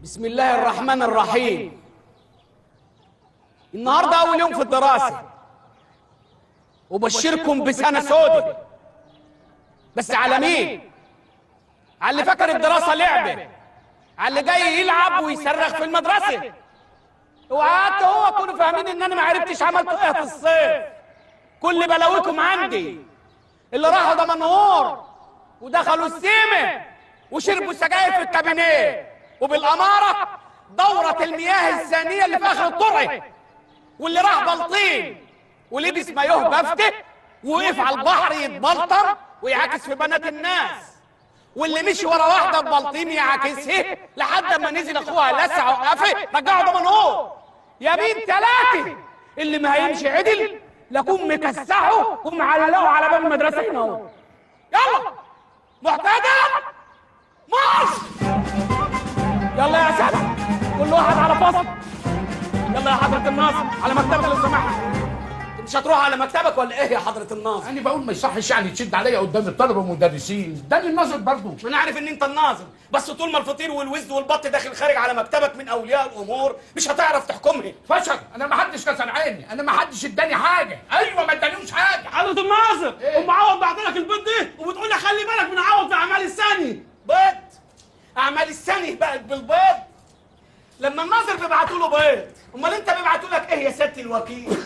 بسم الله الرحمن الرحيم. النهارده أول يوم في الدراسة، وبشركم بسنة سودة. بس على مين؟ على اللي فاكر الدراسة لعبة، على اللي جاي يلعب ويصرخ في المدرسة. وقعدت هو كونوا فاهمين إن أنا ما عرفتش عملت إيه في الصيف. كل بلاويكم عندي. اللي راحوا دمنهور ودخلوا السيمة وشربوا سجاير في الكابينيه، وبالأمارة دورة المياه الثانية اللي في آخر الطرق، واللي راح بلطيم ولبس مايوه بفته ووقف على البحر يتبلطم ويعاكس في بنات الناس، واللي مشي ورا واحدة ببلطيم يعاكسها لحد ما نزل اخوها لسع وقفه رجعه دمنهور. يمين ثلاثة اللي ما هيمشي عدل لكون مكسحه ومعلقة على باب المدرسة هنا اهو. يلا معتدل مارش. يلا يا سادة كل واحد على فصل. يلا يا حضرة الناظر على مكتبك لو سمحت. مش هتروح على مكتبك ولا ايه يا حضرة الناظر؟ انا بقول ما يصحش يعني تشد عليا قدام الطلبة والمدرسين، ده الناظر برضه. ما انا عارف ان انت الناظر، بس طول ما الفطير والوز والبط داخل خارج على مكتبك من اولياء الامور مش هتعرف تحكمها. فشل، انا ما حدش كسر عيني، انا ما حدش اداني حاجة. ايوه ما ادانيوش حاجة. حضرة الناظر إيه؟ ام عوض بعتلك البيض دي وبتقول لي خلي بالك من عوض في اعمال السنة. بيض؟ اعمال السنة بقت بالبيض؟ لما الناظر بيبعتوا له بيض، امال انت بيبعتوا لك ايه يا سيادة الوكيل؟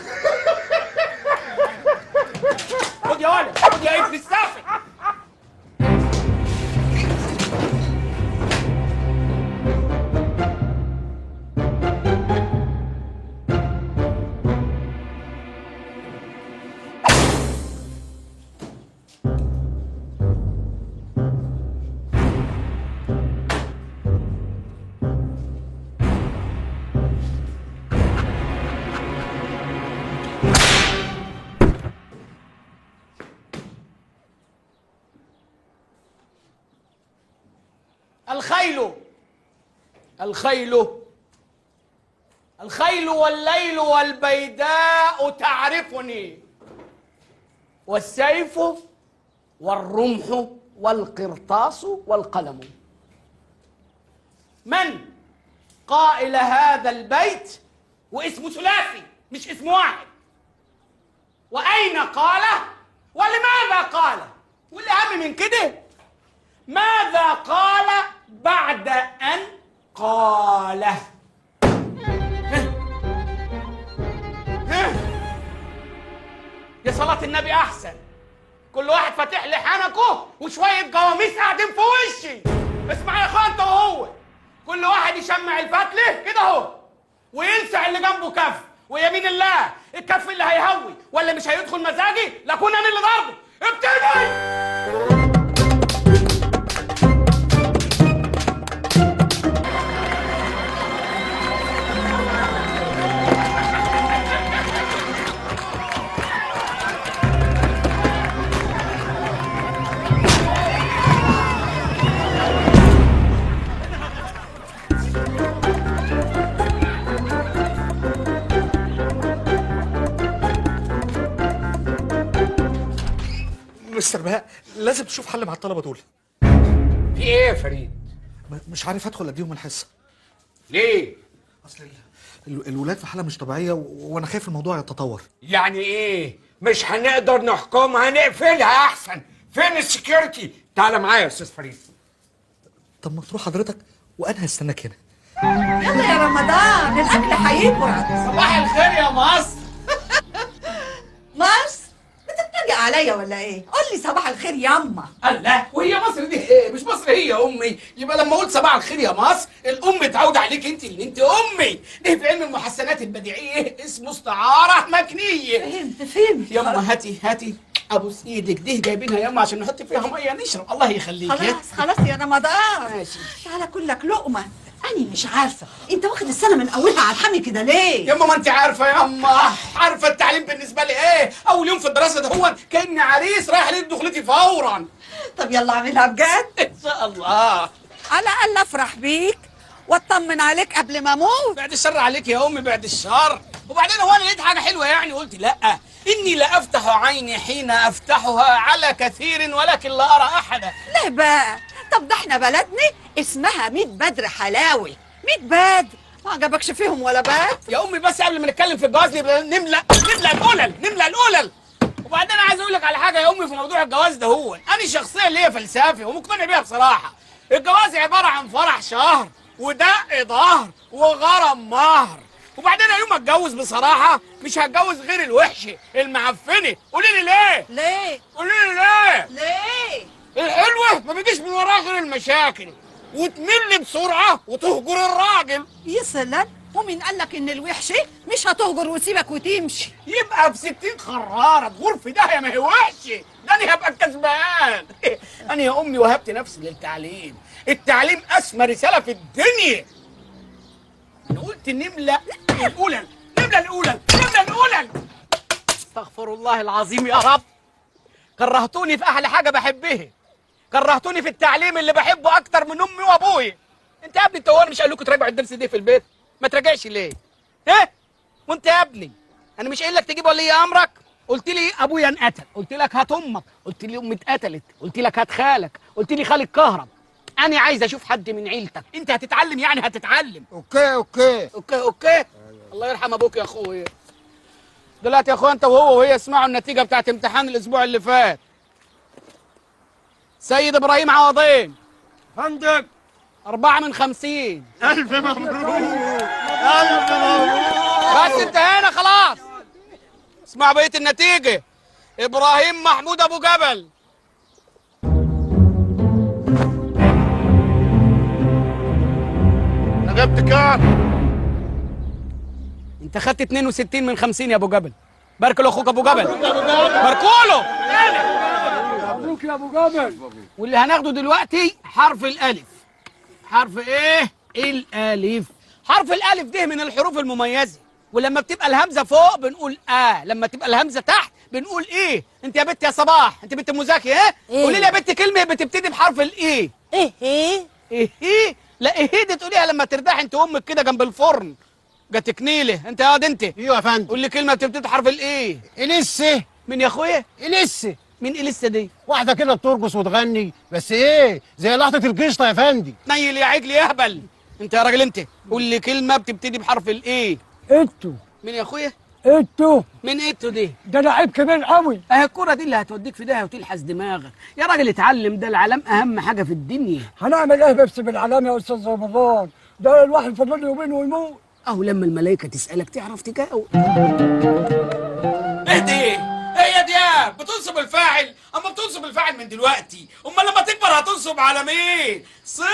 خد يا ولد، خد يا ابن السافل. الخيل الخيل الخيل والليل والبيداء تعرفني، والسيف والرمح والقرطاس والقلم. من قائل هذا البيت واسمه ثلاثي مش اسم واحد؟ وأين قاله ولماذا قاله؟ والأهم من كده ماذا قال بعد أن قاله؟ يا صلاة النبي أحسن. كل واحد فاتح لي حنكه وشوية جواميس قاعدين في وشي. اسمع يا اخوان انت وهو، كل واحد يشمع الفتلة كده اهو ويلسع اللي جنبه كف، ويمين الله الكف اللي هيهوي ولا مش هيدخل مزاجي لكون انا اللي ضربه. ابتدي. مستر بهاء لازم تشوف حل مع الطلبة دول. في ايه يا فريد؟ مش عارف ادخل اديهم الحصة. ليه؟ اصل الولاد في حاله مش طبيعية وانا خايف الموضوع يتطور. يعني ايه؟ مش هنقدر نحكمها، نقفلها احسن. فين ال security؟ تعالى معايا يا استاذ فريد. طب ما تروح حضرتك وانا هستناك هنا. يلا يا رمضان الاكل هيبرد. صباح الخير يا مصر. مصر؟ بتتريق عليا ولا ايه؟ قول لي صباح الخير ياما. الله، وهي مصر دي ايه؟ مش مصر هي امي؟ يبقى لما اقول صباح الخير يا مصر الام تعود عليك انت اللي انت امي. ده في علم المحسنات البديعيه اسمه استعارة مكنيه. فهمت فهمت. ياما هاتي هاتي ابوس ايدك، دي جايبينها ياما عشان نحط فيها مية نشرب. الله يخليك. خلاص خلاص يا رمضان ماشي. تعالى كلك لقمة. أنا مش عارفة أنت واخد السنة من أولها على الحمي كده ليه؟ ياما ما أنت عارفة ياما، عارفة التعليم بالنسبة لي إيه؟ أول يوم في الدراسة ده هو كأني عريس رايح ليلة دخلتي فورا. طب يلا اعملها بجد؟ إن شاء الله. على الأقل أفرح بيك وأطمن عليك قبل ما أموت. بعد الشر عليك يا أمي، بعد الشر. وبعدين هو أنا لقيت حاجة حلوة يعني قلت لأ، إني لأفتح عيني حين أفتحها على كثير ولكن لا أرى أحدا. ليه بقى؟ طب ده احنا بلدنا اسمها ميت بدر حلاوي، 100 بدر ما عجبكش فيهم ولا بدر؟ يا امي بس قبل ما نتكلم في الجواز نملى القلل، نملى القلل. وبعدين انا عايز اقول لك على حاجة يا امي في موضوع الجواز ده. هو انا شخصيا ليا فلسفة ومقتنع بيها بصراحة. الجواز عبارة عن فرح شهر ودق ظهر وغرم مهر. وبعدين انا يوم ما اتجوز بصراحة مش هتجوز غير الوحشة المعفنه. قولي لي ليه؟ ليه؟ قولي لي ليه؟ ليه؟ الحلوة ما بيجيش من وراها غير المشاكل، وتمل بسرعة وتهجر الراجل. يا سلام، ومين قال لك ان الوحشة مش هتهجر وتسيبك وتمشي؟ يبقى في 60 خراره تغور في داهية، ما هي وحشة. ده انا هبقى الكسبان. انا يا امي وهبت نفسي للتعليم. التعليم اسمى رسالة في الدنيا. انا قلت نملى القلل، نملى القلل، نملى القلل. استغفر الله العظيم يا رب. كرهتوني في احلى حاجة بحبها، كرهتوني في التعليم اللي بحبه اكتر من امي وابوي. انت يا ابني، انت وانا مش قال لكم تراجعوا الدرس ده في البيت؟ ما تراجعش ليه؟ ايه؟ وانت يا ابني انا مش قايل لك تجيب ولي امرك؟ قلت لي ابويا انقتل، قلت لك هات امك، قلت لي امي اتقتلت، قلت لك هات خالك، قلت لي خالك كهرب. انا عايز اشوف حد من عيلتك. انت هتتعلم يعني هتتعلم. okay okay okay okay. الله يرحم ابوك يا اخويا. دلوقتي يا اخويا انت وهو وهي اسمعوا النتيجة بتاعت امتحان الاسبوع اللي فات. سيد ابراهيم عوضين فندم 4 من 50. ألف مبروك، ألف مبروك. بس انتهينا خلاص. اسمع بقية النتيجة. إبراهيم محمود أبو جبل. أنا جبت كام؟ أنت خدت 62 من 50 يا أبو جبل. بارك لأخوك أبو جبل، باركوا له. مبروك يا أبو جبل. واللي هناخده دلوقتي حرف الألف. حرف ايه؟ الالف. حرف الالف ده من الحروف المميزة، ولما بتبقى الهمزة فوق بنقول لما تبقى الهمزة تحت بنقول ايه. انت يا بنت يا صباح، انت بنت مذاكرة ايه؟ قولي لي يا بنت كلمة بتبتدي بحرف الايه. ايه ايه؟ ايه ايه؟ لا ايه دي تقوليها لما ترتاحي انت وامك كده جنب الفرن. جاتك نيله. انت يا واد انت. ايوه يا فندم. قول لي كلمة بتبتدي بحرف الايه. اليسه. مين يا اخويا؟ اليسه. مين اليسه دي؟ واحدة كده بترقص وتغني، بس ايه زي لحظة القشطه يا فندي. نيل يا عجل يا اهبل. انت يا راجل انت، قول لي كلمة بتبتدي بحرف الايه. اتو. مين يا اخويا؟ اتو. مين اتو دي؟ ده لعيب كبير قوي. اهي الكورة دي اللي هتوديك في داهية وتلحس دماغك. يا راجل اتعلم، ده العلام اهم حاجة في الدنيا. هنعمل ايه بس بالعلام يا استاذ رمضان؟ ده الواحد فاضل له يومين ويموت. اهو لما الملائكة تسالك تعرف تجاوب. اهدي. ايه يا دياب بتنصب الفاعل؟ اما بتنصب الفاعل من دلوقتي، امال لما تكبر هتنصب على مين؟ صفر.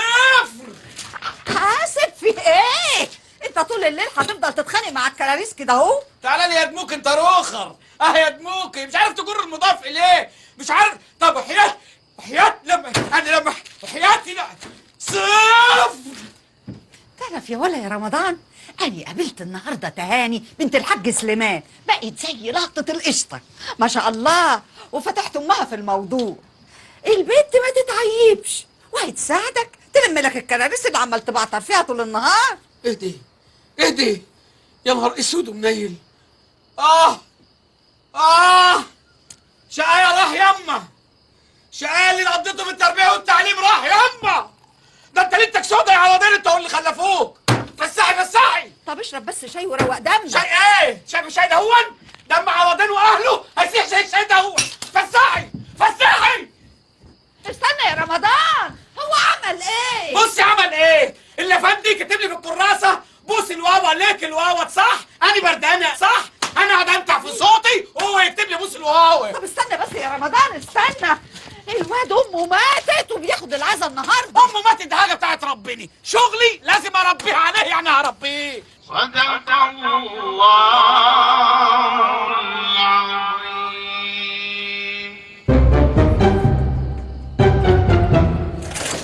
حاسب في ايه؟ انت طول الليل هتفضل تتخانق مع الكراريس كده اهو. تعالى لي يا دموك انت روخر. اه يا دموك مش عارف تجر المضاف اليه، مش عارف. طب وحياة، وحياة لما انا لما وحياتي لا صفر. تعرف يا ولا يا رمضان، أنا قابلت النهارده تهاني بنت الحاج سليمان، بقت زي لقطة القشطة ما شاء الله، وفتحت أمها في الموضوع. البنت ما تتعيبش وهتساعدك تلم لك الكراريس اللي عمال تبعتر فيها طول النهار. اهدي اهدي يا نهار اسود ومنيل. شقايا راح يما، شقايا اللي قضيته في التربية والتعليم راح يما. ده انت ليلتك سودا يا عوضين، انت اللي خلفوك. فسحي فسحي. طب اشرب بس شاي وروق دمك. شاي ايه؟ شاي شاي دهون؟ دم عوضين واهله هيسيح شاي شاي دهون. فسحي فسحي. استنى يا رمضان، هو عمل ايه؟ بصي عمل ايه؟ اللي فندي كاتب لي في الكراسة بوس الواوا ليك الواوا صح؟ انا بردانه صح؟ انا قاعد امتع في صوتي وهو يكتب لي بوس الواوا. طب استنى بس يا رمضان استنى، الواد امه ماتت وبياخد العزا النهارده. امه ماتت دي حاجة بتاعت ربنا، شغلي لازم اربيه عليه، يعني هربيه. صدق الله العظيم.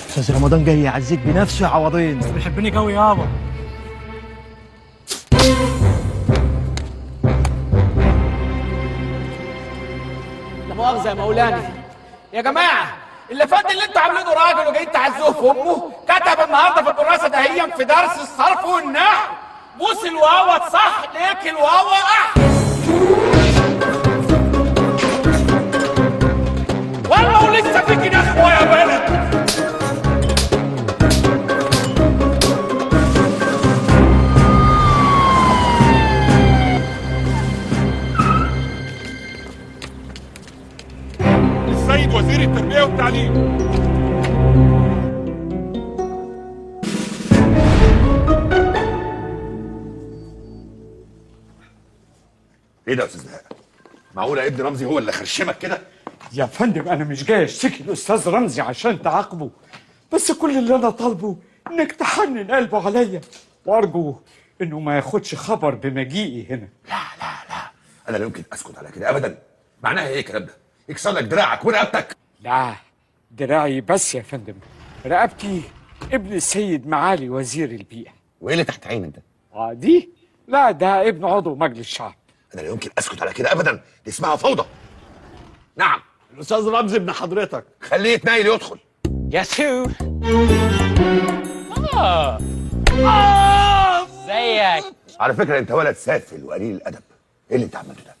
استاذ رمضان جاي يعزيك بنفسه يا عوضين. بس بيحبني قوي يابا. لا مؤاخذة يا مولانا. يا جماعة اللي فات اللي انتوا عاملينه راجل وجايين تعزوه في امه، كتب النهارده في الكراسة دهيا في درس الصرف والنحو بوس الواو صح ليك الواو اح. والله ولسه فيك نخوه يا بلد. التعليم. ايه ده يا استاذ بهاء؟ معقولة ابن رمزي هو اللي خرشمك كده؟ يا فندم انا مش جاي اشتكي الاستاذ رمزي عشان تعاقبه، بس كل اللي انا طالبه انك تحنن قلبه عليا، وارجو انه ما ياخدش خبر بمجيئي هنا. لا لا لا، انا لا يمكن اسكت على كده ابدا. معناها ايه الكلام ده؟ يكسر لك دراعك ورقبتك. لا دراعي بس يا فندم، رقبتي ابن السيد معالي وزير البيئة. وايه اللي تحت عينك ده؟ دي؟ لا ده ابن عضو مجلس الشعب. انا لا يمكن اسكت على كده ابدا، دي اسمها فوضى. نعم. الاستاذ رمزي ابن حضرتك. خليه يتنايل يدخل. يا سو. ازيك؟ على فكرة انت ولد سافل وقليل الادب. ايه اللي انت عملته ده؟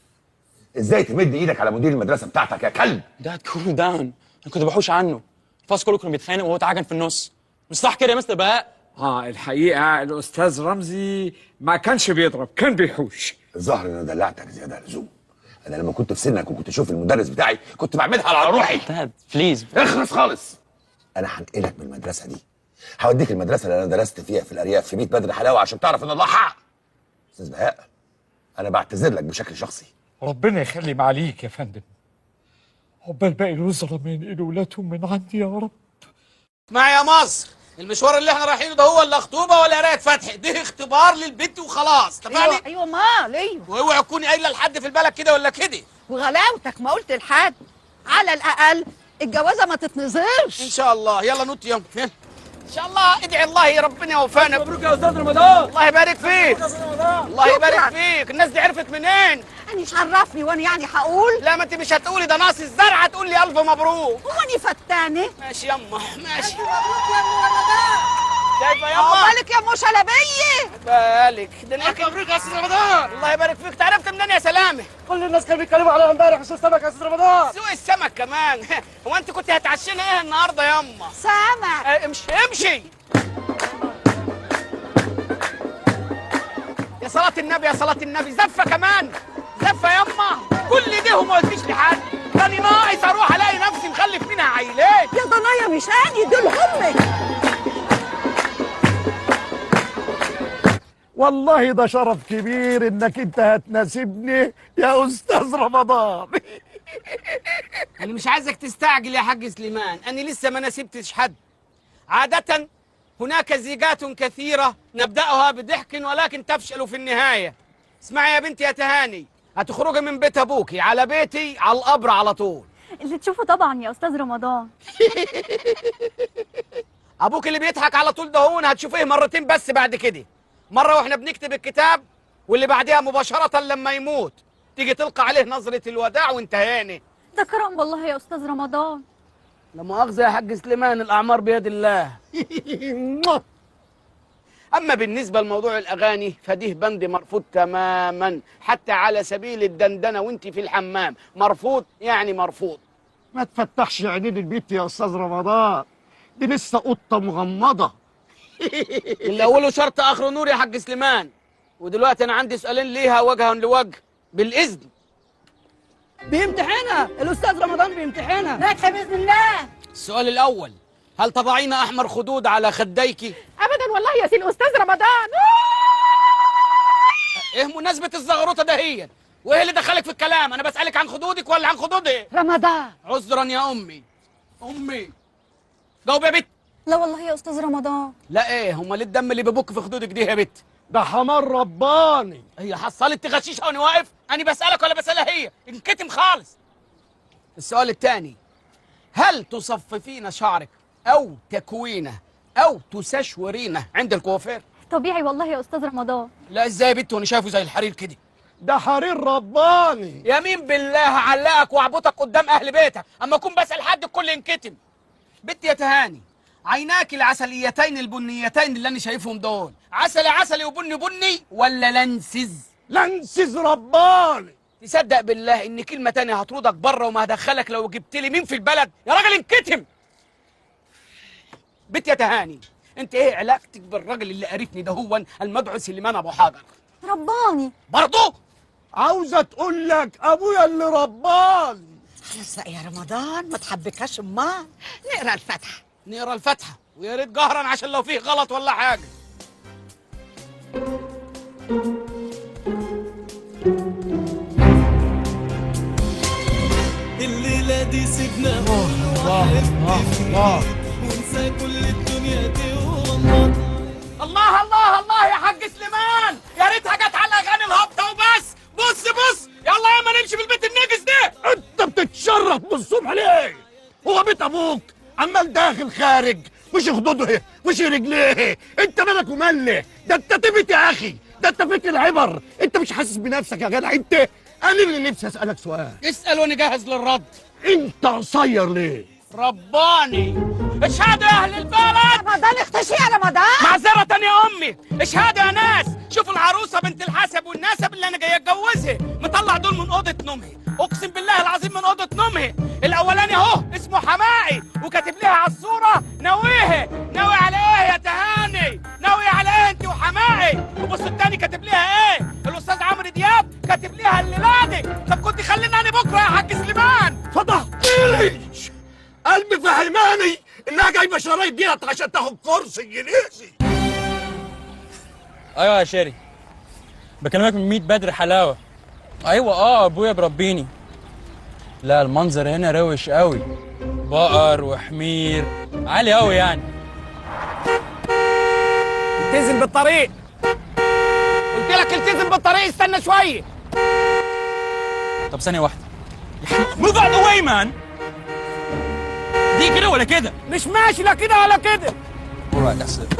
ازاي تمد ايدك على مدير المدرسة بتاعتك يا كلب؟ Dad cool down، انا كنت بحوش عنه. الفصل كله كان بيتخانق وهو اتعجن في النص. مش صح كده يا مستر بهاء؟ الحقيقة الاستاذ رمزي ما كانش بيضرب، كان بيحوش. الظاهر ان انا دلعتك زيادة عن اللزوم. انا لما كنت في سنك وكنت اشوف المدرس بتاعي كنت بعملها على روحي. Dad please اخلص خالص. انا هنقلك من المدرسة دي، هوديك المدرسة اللي انا درست فيها في الارياف في بيت بدر حلاوة عشان تعرف ان الله حق. استاذ بهاء انا بعتذر لك بشكل شخصي. ربنا يخلي معاليك يا فندم. عقبال باقي الوزراء ما ينقلوا ولادهم من عندي يا رب. اسمع يا مصر، المشوار اللي احنا رايحينه ده هو لا خطوبه ولا قرايه فتح، ده اختبار للبنت وخلاص، اتفقنا؟ ايوه مال ايوه. واوعي تكوني قايله لحد في البلد كده ولا كده. وغلاوتك ما قلت لحد، على الاقل الجوازه ما تتنظرش. ان شاء الله. يلا نوت يوم. ان شاء الله. ادعي الله يا ربنا يوفقنا. مبروك يا استاذ رمضان. الله يبارك فيك. الله يبارك فيك. الناس دي عرفت منين؟ انا مش عرفني وانا يعني هقول؟ لا ما انت مش هتقولي، ده ناقص الزرعه تقول لي الف مبروك. واني فتانه؟ ماشي يما ماشي. الف مبروك يا ام رمضان. شايفه يما؟ عقبالك يا ام شلبيه. بالك ده انا. الف مبروك يا استاذ رمضان. الله يبارك فيك. تعرفت منين يا سلامه؟ كل الناس كانوا بيتكلموا عليها امبارح في سوق السمك يا استاذ رمضان. سوق السمك كمان؟ هو انت كنت هتعشينا ايه النهارده يما؟ سمك. امشي امشي. يا صلاة النبي يا صلاة النبي. زفة كمان، زفة يما. كل ده وما قلتيش لحد. تاني ناقص اروح الاقي نفسي مخلف منها عيلين. يا ضنايا مش اني دول همك. والله ده شرف كبير انك انت هتناسبني يا استاذ رمضان. انا مش عايزك تستعجل يا حاج سليمان، انا لسه ما ناسبتش حد. عادة هناك زيجات كثيرة نبدأها بضحك ولكن تفشل في النهاية. اسمعي يا بنتي يا تهاني، هتخرجي من بيت ابوكي على بيتي على القبر على طول. اللي تشوفه طبعا يا استاذ رمضان. ابوك اللي بيضحك على طول ده هون هتشوفيه مرتين بس بعد كده، مرة واحنا بنكتب الكتاب، واللي بعدها مباشرة لما يموت تيجي تلقى عليه نظرة الوداع وانتهاني. ده كرم والله يا استاذ رمضان. لا مؤاخذة يا حاج سليمان، الأعمار بيد الله. أما بالنسبة لموضوع الأغاني فدية بند مرفوض تماما، حتى على سبيل الدندنة وانت في الحمام مرفوض، يعني مرفوض. ما تفتحش عينين البيت يا استاذ رمضان، دي لسه قطة مغمضة. اللي أوله شرط آخره نور يا حاج سليمان. ودلوقتي أنا عندي سؤالين ليها وجها لوجه بالإذن. بيمتحنها الاستاذ رمضان، بيمتحنها. ناجحة باذن الله. السؤال الأول، هل تضعين أحمر خدود على خديك؟ أبدا والله يا سي الأستاذ رمضان. إيه مناسبة الزغروطة دهيا؟ وإيه اللي دخلك في الكلام؟ أنا بسألك عن خدودك ولا عن خدودي؟ رمضان. عذرا يا أمي. أمي جاوب يا بت. لا والله يا أستاذ رمضان. لا إيه، هما ليه الدم اللي بيبك في خدودك دي يا بت؟ ده حمار رباني. هي حصلت تغشيش وأنا واقف؟ أنا بسألك ولا بسألها هي؟ انكتم خالص. السؤال الثاني، هل تصففين شعرك أو تكوينه أو تسشورينه عند الكوافير؟ طبيعي والله يا أستاذ رمضان. لا إزاي يا بت وأنا شايفه زي الحرير كده؟ ده حرير رباني. يمين بالله هعلقك وأعبطك قدام أهل بيتك، أما أكون بسأل حد الكل ينكتم. بنت يا تهاني، عيناك العسليتين البنيتين اللي أنا شايفهم دول، عسلي عسلي وبني بني ولا lenses؟ lenses رباني. تصدق بالله إن كلمة تانية هطردك بره وما هدخلك لو جبت لي مين في البلد؟ يا راجل انكتم. بنت يا تهاني، انت ايه علاقتك بالراجل اللي قرفني ده هو المدعو سليمان ابو حجر؟ رباني. برضه؟ عاوزه تقول لك ابويا اللي رباني. خلاص بقى يا رمضان، ما تحبكهاش. امال نقرا الفاتحة. نقرا الفاتحة، ويا ريت جهرا عشان لو فيه غلط ولا حاجة. الليلة دي سيبنا الله الله ونسى كل الدنيا دي والله. الله الله الله يا حاج سليمان، يا ريتها جت على الاغاني الهابطه وبس. بص بص، يلا ياما نمشي في البيت النجس ده. انت بتتشرط من الصبح ليه؟ هو بيت ابوك عمال داخل خارج، وش خدوده وش رجليه، انت مالك ومالي؟ ده انت تبت يا اخي، ده انت فيك العبر، انت مش حاسس بنفسك يا جدع انت. انا اللي نفسي اسالك سؤال. اسال وانا جاهز للرد. انت قصير ليه؟ رباني. اشهدوا يا اهل البلد. رمضان اختشي يا رمضان. معذرة يا امي، اشهدوا يا ناس، شوفوا العروسة بنت الحسب والنسب اللي انا جاي اتجوزها، مطلع دول من اوضة نومها، اقسم بالله العظيم من اوضة نومها. الاولاني اهو اسمه حمائي، وكاتب لها على الصورة ناوية، ناوي على ايه يا تهاني؟ ناوي على ايه انت وحمائي؟ وبص الثاني كاتب لها ايه؟ الاستاذ عمرو دياب كاتب لها الليلة دي. طب كنت خلينا انا بكره يا حاج سليمان. فضحتلي قلبي، فهماني انها جايبه شرايط ديت عشان تاخد كورس انجليزي. ايوه يا شيري، بكلمك من 100 بدر حلاوة. ايوه ابويا بربيني. لا المنظر هنا روش قوي، بقر وحمير عالي قوي يعني. التزم بالطريق، قلت لك التزم بالطريق، استنى شوية. طب ثانية واحدة. Move out the way man. دي كده ولا كده؟ مش ماشي لا كده ولا كده. Alright, that's it.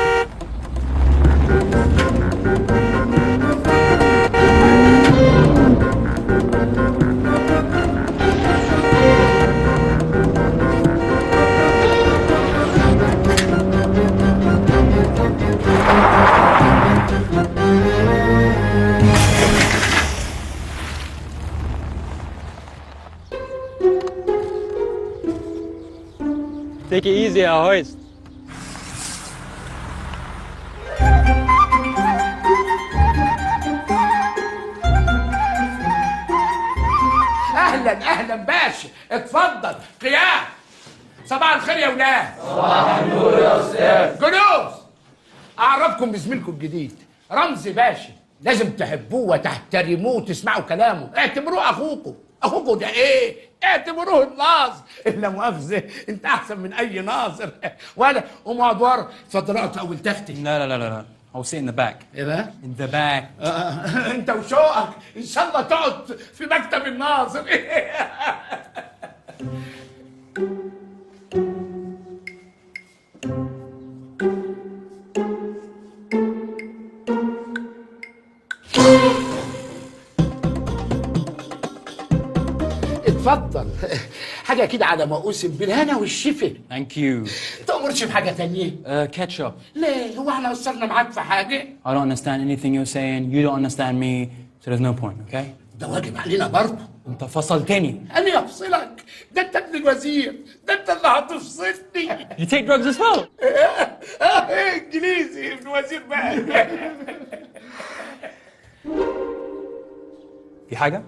Take it easy يا هويست. اهلا اهلا باشا، اتفضل قيام. صباح الخير يا ولاد. صباح النور يا استاذ. جلوس. اعرفكم بزميلكم الجديد رمزي باشا، لازم تحبوه وتحترموه وتسمعوا كلامه، اعتبروه اخوكم. اخوكم ده ايه؟ اعتبروه الناظر. لا مؤاخذة، انت احسن من اي ناظر. ولا قوم اقعد ورا، اتفضل اقعد في اول تختي. لا لا لا لا، I'll sit in the back. ايه بقى؟ In the back. انت وشوقك، ان شاء الله تقعد في مكتب الناظر. اتفضل. حاجة كده على ما اقسم بالهنا والشفا. Thank you. تأمرش بحاجة تانية؟ Ketchup. ليه؟ هو احنا قصرنا معاك في حاجة؟ I don't understand anything you're saying. You don't understand me. So there's no point, okay? ده واجب علينا برضه. انت فصلتني. انا افصلك؟ ده انت ابن الوزير، ده انت اللي هتفصلني. You take drugs as well. انجليزي ابن وزير بقى. في حاجة؟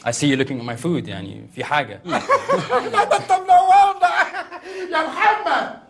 I see you looking at my food، يعني في حاجة. لا ده انت منورنا يا محمد.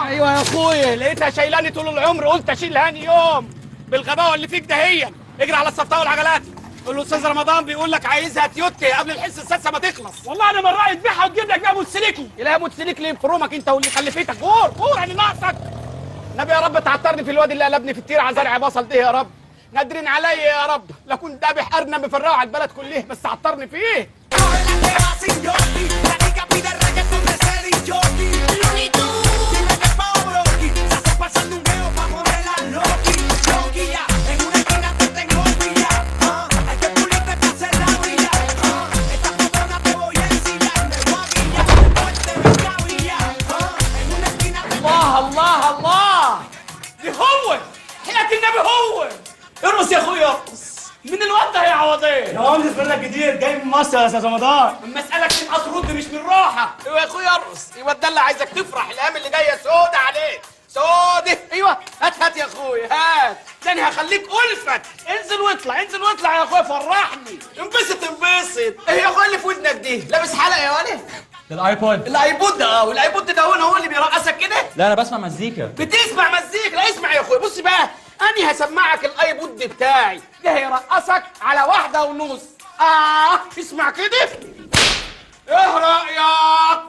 ايوه يا اخويا، لقيتها شايلاني طول العمر، قلت اشيلها هاني يوم بالغباوه اللي فيك دهيا. اجري على الصفطه والعجلات. الاستاذ رمضان بيقول لك عايزها تيوتي قبل الحصة السادسة ما تخلص. والله انا من رايي تبيعها وتجيب لك بيها موتوسيكل. يلاقي موتوسيكل يفرمك انت واللي خلفتك. غور غور، انا ناقصك. نبي يا رب تعطرني في الواد اللي قلبني في التير على زرع بصل ده يا رب. نادرين عليا يا رب، لا كنت ذابح ارنب مفرقه على البلد كلها، بس عطرني فيه. ارقص يا اخويا ارقص. من الواد ده يا عوضين؟ يا رمزي زميلك الجديد جاي من مصر يا استاذ رمضان. اما اسالك من قصر رد مش من راحة. ايوه يا اخويا ارقص. ايوه اتدلع، عايزك تفرح، الايام اللي جاية سودة عليك سودة. ايوه هات هات يا اخويا هات، تاني هخليك ألفت. انزل واطلع، انزل واطلع يا اخويا، فرحني. انبسط انبسط. ايه يا اخويا اللي في ودنك دي؟ لابس حلقة يا ولد؟ ده ال iPod. ال iPod ده اه، وال iPod ده هو اللي بيرقصك كده؟ لا انا بسمع مزيكا. بتسمع مزيكا؟ لا اسمع يا اخويا، بص بقى، انا هسمعك ال iPod بتاعي ده، هيرقصك على 1.5. اسمع كده. ايه رايك؟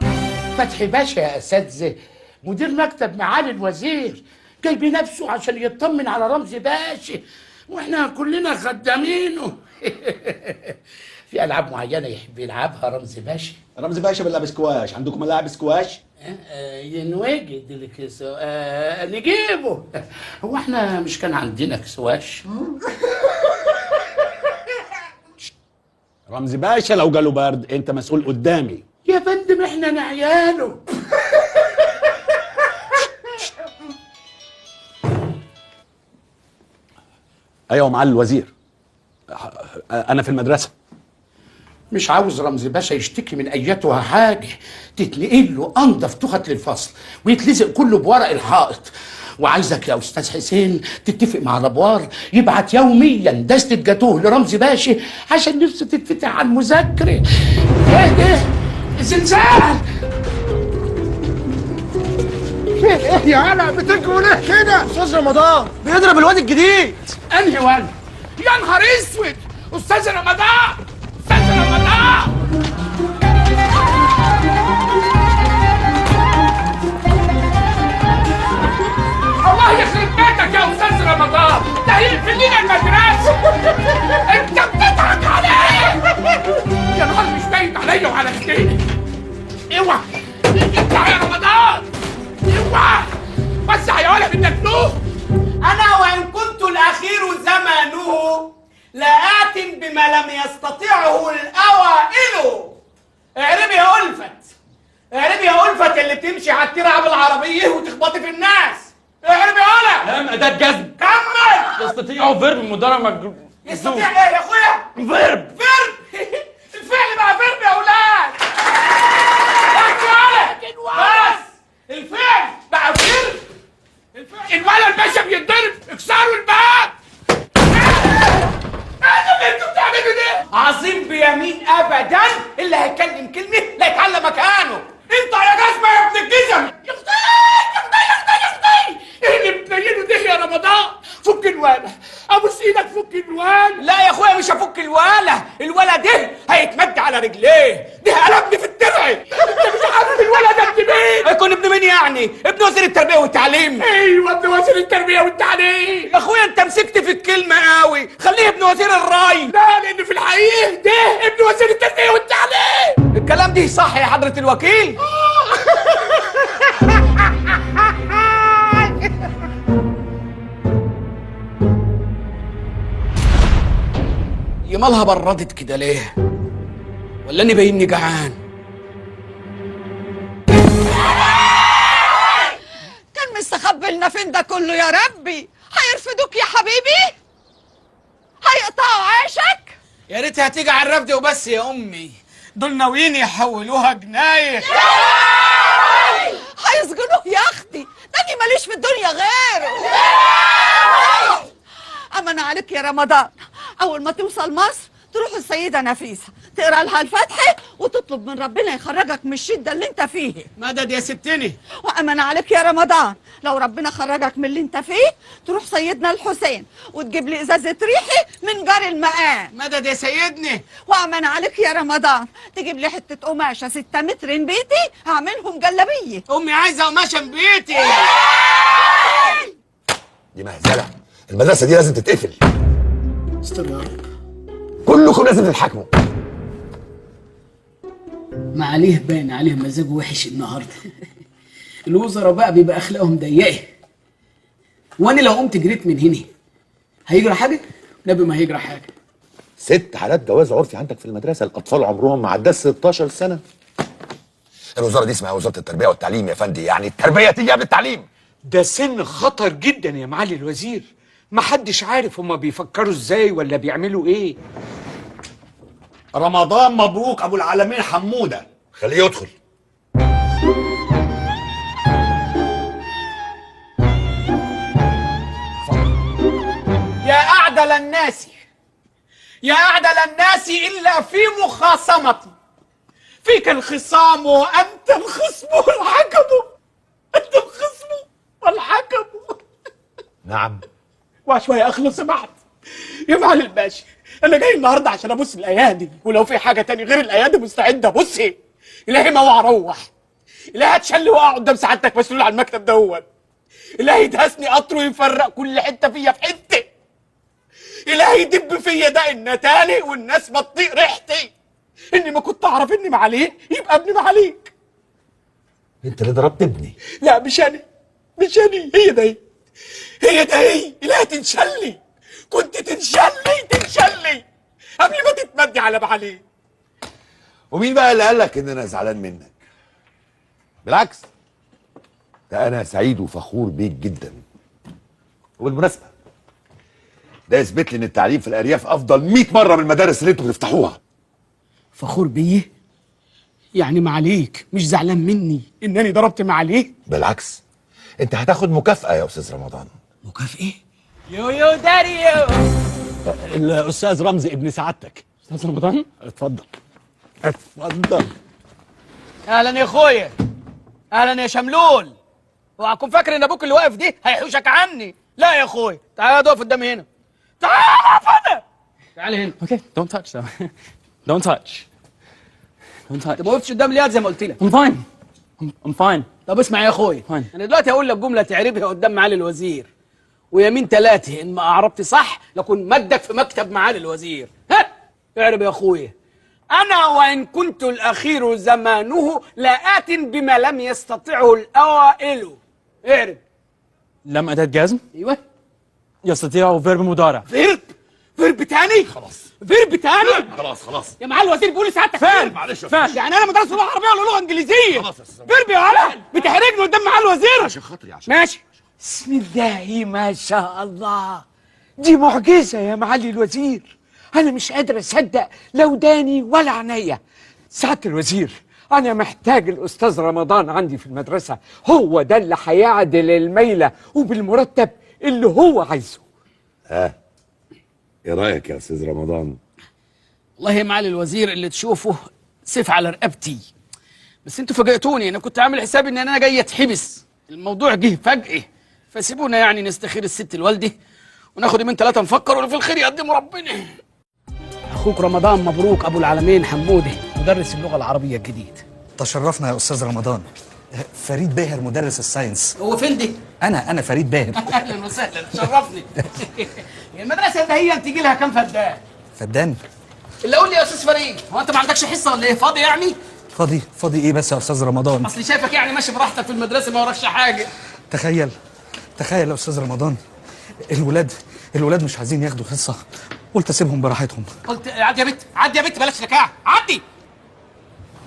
فتحي باشا يا اساتذة، مدير مكتب معالي الوزير، جاي بنفسه عشان يطمن على رمزي باشا، واحنا كلنا خدامينه. في العاب معينة يحب يلعبها رمزي باشا. رمزي باشا بيلعب سكواش، عندكم ملاعب سكواش؟ ينوجد نجيبه. هو احنا مش كان عندنا سكواش؟ رمزي باشا لو جاله برد انت مسؤول قدامي. يا فندم احنا نعياله. ايوه معالي الوزير، انا في المدرسة. مش عاوز رمزي باشا يشتكي من ايتها حاجة، تتنقل له انضف تخت للفصل ويتلزق كله بورق الحائط. وعايزك يا استاذ حسين تتفق مع الابوار يبعت يوميا دستة جاتوه لرمزي باشا عشان نفسه تتفتح على المذاكرة. ايه ده؟ زلزال! ايه يا علا بتجروا ليه كده؟ استاذ رمضان بيضرب الواد الجديد. انهي واد؟ يا نهار اسود! استاذ رمضان، استاذ رمضان. الله يخرب بيتك يا استاذ رمضان، ده هيقفل لنا المدرسة. انت بتضحك عليه. يا نهار مش باين عليا وعلى سنيني. اوعى اطلع يا رمضان، اوعى وسع يا ولد النكنوه. انا وان كنت الاخير زمانه لآت بما لم يستطيعه الأوائل. اعربي يا ألفت، اعربي يا ألفت اللي بتمشي على الترعة بالعربية وتخبطي في الناس. اعربي يا ألفت. لم أداة جزم. كمل. يستطيع verb مضارع مجرور. يستطيع ايه يا اخويا؟ verb. verb. الفعل بقى verb يا أولاد. بس يا ولد، بس الفعل بقى verb. الولد باشا بيتضرب، اكسروا الباب. ايه اللي انتوا بتعملوا ده؟ عظيم بيمين ابدا اللي هيتكلم كلمة لا يتعلم مكانه. انت يا جزمه يا ابن الجزم. يا اختي يا اختي يا اختي يا اختي، ايه اللي بتنيله ده يا رمضان؟ فك الواله، ابوس ايدك فك الواله. لا يا اخويا مش هفك الواله، الولا ده هيتمد على رجليه، ده قلبني في الترعه. انت مش عارف الولا ده ابن مين؟ هيكون ابن مين يعني؟ ابن وزير التربية والتعليم. ايوه ابن وزير التربية والتعليم. يا اخويا انت مسكت في الكلمة قوي، خليه ابن وزير الري. لا لان في الحقيقة ده ابن وزير التربية والتعليم. الكلام ده صح يا حضره الوكيل؟ يمالها بردت كده ليه؟ ولا اني باينني جعان؟ كان مستخبي لنا فين ده كله يا ربي؟ هيرفدوك يا حبيبي؟ هيقطعوا عيشك؟ يا ريت هتيجي على الرفد وبس يا امي، دول ناويين يحولوها جناية. هيسجنوه يا اختي، ده انا ماليش في الدنيا غيره. أمن عليك يا رمضان، أول ما توصل مصر تروح السيدة نفيسة تقرأ لها الفاتحة وتطلب من ربنا يخرجك من الشدة اللي انت فيه. مدد يا ستني. وأمن عليك يا رمضان، لو ربنا خرجك من اللي انت فيه تروح سيدنا الحسين وتجيب لي إزازة ريحي من جار المقام. مدد يا سيدني. وأمن عليك يا رمضان تجيب لي حتة قماشة 6 متر بيتي هعملهم جلابية. أمي عايزة قماشة بيتي. دي مهزلة، المدرسة دي لازم تتقفل. استر يا رب. كلكم لازم تتحاكموا. ما عليه باين عليه مزاجه وحش النهارده. الوزراء بقى بيبقى اخلاقهم ضيقه. وانا لو قمت جريت من هنا هيجرى حاجة؟ نبي ما هيجرى حاجة. 6 حالات جواز عرفي عندك في المدرسة، الاطفال عمرهم ما عداش 16 سنة. الوزارة دي اسمها وزارة التربية والتعليم يا فندي، يعني التربية تيجي قبل التعليم. ده سن خطر جدا يا معالي الوزير، محدش عارف هما بيفكروا ازاي ولا بيعملوا ايه. رمضان مبروك ابو العالمين حموده. خليه يدخل. يا أعدل الناس، يا أعدل الناس إلا في مخاصمتي، فيك الخصام وأنت الخصم والحكم، أنت الخصم والحكم. نعم. وشوية يا أخي لو سمحت يا معالي الباشا، أنا جاي النهاردة عشان أبص الأيادي، ولو في حاجة تاني غير الأيادي مستعد أبص. إلهي ما وأروح، إلهي هتشل وأقع قدام سعادتك مسؤول على المكتب دوت، إلهي يدهسني قطر ويفرق كل حتة فيا في حتة، إلهي يدب فيا ده النتالي والناس ما تطيق ريحتي، إني ما كنت أعرف إني معاليك يبقى ابني معاليك. أنت اللي ضربت ابني. لا مش أنا، مش أنا، هي ده هي ده هي، إلهي تنشلي، كنت تنشلي تنشلي قبل ما تتمدي على معاليك. ومين بقى اللي قال لك إن أنا زعلان منك؟ بالعكس، ده أنا سعيد وفخور بيك جدا. وبالمناسبة ده يثبت لي ان التعليم في الارياف افضل 100 مرة من المدارس اللي انتوا بتفتحوها. فخور بيه؟ يعني معاليك مش زعلان مني انني ضربت معاليك؟ بالعكس، انت هتاخد مكافأة يا استاذ رمضان. مكافأة؟ يو يو داريو. الاستاذ رمزي ابن سعادتك. استاذ رمضان؟ اتفضل اتفضل. اهلا يا اخويا، اهلا يا شملول. اوعى تكون فاكر ان ابوك اللي واقف دي هيحوشك عني. لا يا اخويا، تعالى اقف قدامي هنا. تعالى اقف هنا، تعالى هنا. Okay, don't touch though. Don't touch. Don't touch. انت ما وقفتش قدام الياد زي ما قلت لك. I'm fine. I'm fine. طب اسمع يا اخويا، انا دلوقتي هقول لك جملة تعربها قدام معالي الوزير، ويمين ثلاثة ان ما اعربت صح لكن مدك في مكتب معالي الوزير. ها اعرب يا اخويا. انا وان كنت الاخير زمانه لا آت بما لم يستطعه الاوائل. اعرب. لم أداة جزم. ايوه. يستطيع verb مضارع. verb verb تاني؟ خلاص verb تاني؟ خلاص خلاص يا معالي الوزير بيقول لسعادتك فعل. معلش فعل. يعني انا مدرس لغة عربية ولا لغة انجليزية؟ خلاص يا استاذ verb يا ولد، بتحرجني قدام معالي الوزير. عشان خاطري، عشان ماشي. بسم الله ما شاء الله، دي معجزة يا معالي الوزير. أنا مش قادر أصدق لا وداني ولا عينيا. سعادة الوزير، أنا محتاج الأستاذ رمضان عندي في المدرسة، هو ده اللي هيعدل الميلة وبالمرتب اللي هو عايزه. ها ايه رأيك يا أستاذ رمضان؟ والله يا معالي الوزير اللي تشوفه سيف على رقبتي، بس انتوا فاجئتوني. انا كنت عامل حسابي ان انا جاي اتحبس، الموضوع جه فجأة، فسيبونا يعني نستخير الست الوالدة وناخد يومين ثلاثة نفكر، واللي في الخير يقدمه ربنا. اخوك رمضان مبروك ابو العالمين حموده، مدرس اللغة العربية الجديد. تشرفنا يا استاذ رمضان. فريد باهر مدرس ال science. هو فين دي؟ انا فريد باهر. اهلا وسهلا، تشرفني. المدرسة ده هي تيجي لها كام فدان؟ فدان؟ اللي قول لي يا استاذ فريد، هو انت ما عندكش حصة ولا ايه؟ فاضي يعني؟ فاضي فاضي ايه بس يا استاذ رمضان؟ اصلي شايفك يعني ماشي براحتك في المدرسة ما وراكش حاجة. تخيل تخيل يا استاذ رمضان، الولاد مش عايزين ياخدوا حصة، قلت اسيبهم براحتهم. قلت عدي يا بت، عدي يا بت، بلاش لكاعه، عدي.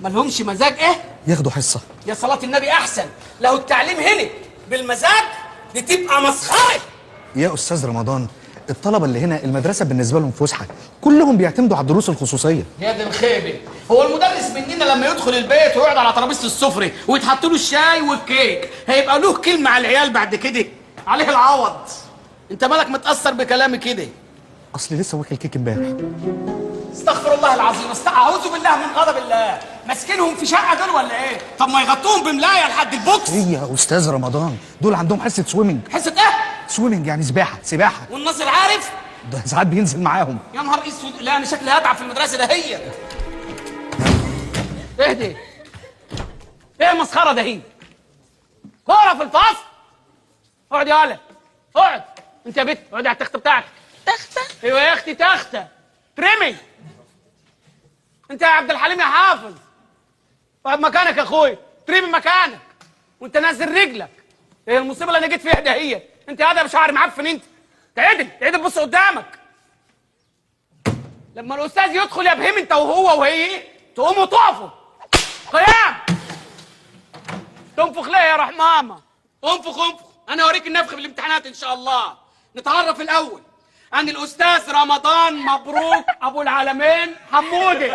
مالهمش مزاج ايه؟ ياخدوا حصة. يا صلاة النبي احسن، لو التعليم هنا بالمزاج دي تبقى مسخرة. يا استاذ رمضان، الطلبة اللي هنا المدرسة بالنسبة لهم فسحة، كلهم بيعتمدوا على الدروس الخصوصية. يا دي الخيبه، هو المدرس مننا لما يدخل البيت ويقعد على ترابيزة السفرة ويتحط له الشاي والكيك هيبقى له كلمة على العيال بعد كده؟ عليه العوض. انت مالك متاثر بكلامي كده؟ اصلي لسه واكل كيك امبارح. استغفر الله العظيم، اعوذ بالله من غضب الله. ماسكينهم في شقه دول ولا ايه؟ طب ما يغطوهم بملايه لحد البوكس. ايه يا استاذ رمضان، دول عندهم حصة swimming. حصة ايه؟ swimming يعني سباحة. سباحة. والناصر عارف؟ ده ساعات بينزل معاهم. يا نهار اسود، لا انا شكلي هتعب في المدرسة ده. هي اهدي. ايه المسخره ده؟ هي كورة في الفصل. اقعد يا ولد، اقعد انت يا بت، اقعدي على التخته بتاعتك. تخته؟ ايوه يا اختي تخته. ترمي انت يا عبد الحليم يا حافظ، اقعد مكانك يا اخويا، ترمي مكانك وانت نازل رجلك. ايه المصيبة اللي انا جيت فيها ده؟ هي انت قاعدة بشعر معفن. انت تعدل تعدل، بص قدامك. لما الاستاذ يدخل يا بهيم انت وهو وهي تقوموا تقفوا قيام. تنفخ ليه يا رحمامه؟ انفخ انفخ، انا اوريك النفخ في الامتحانات ان شاء الله. نتعرف الاول. انا الاستاذ رمضان مبروك ابو العالمين حمودي.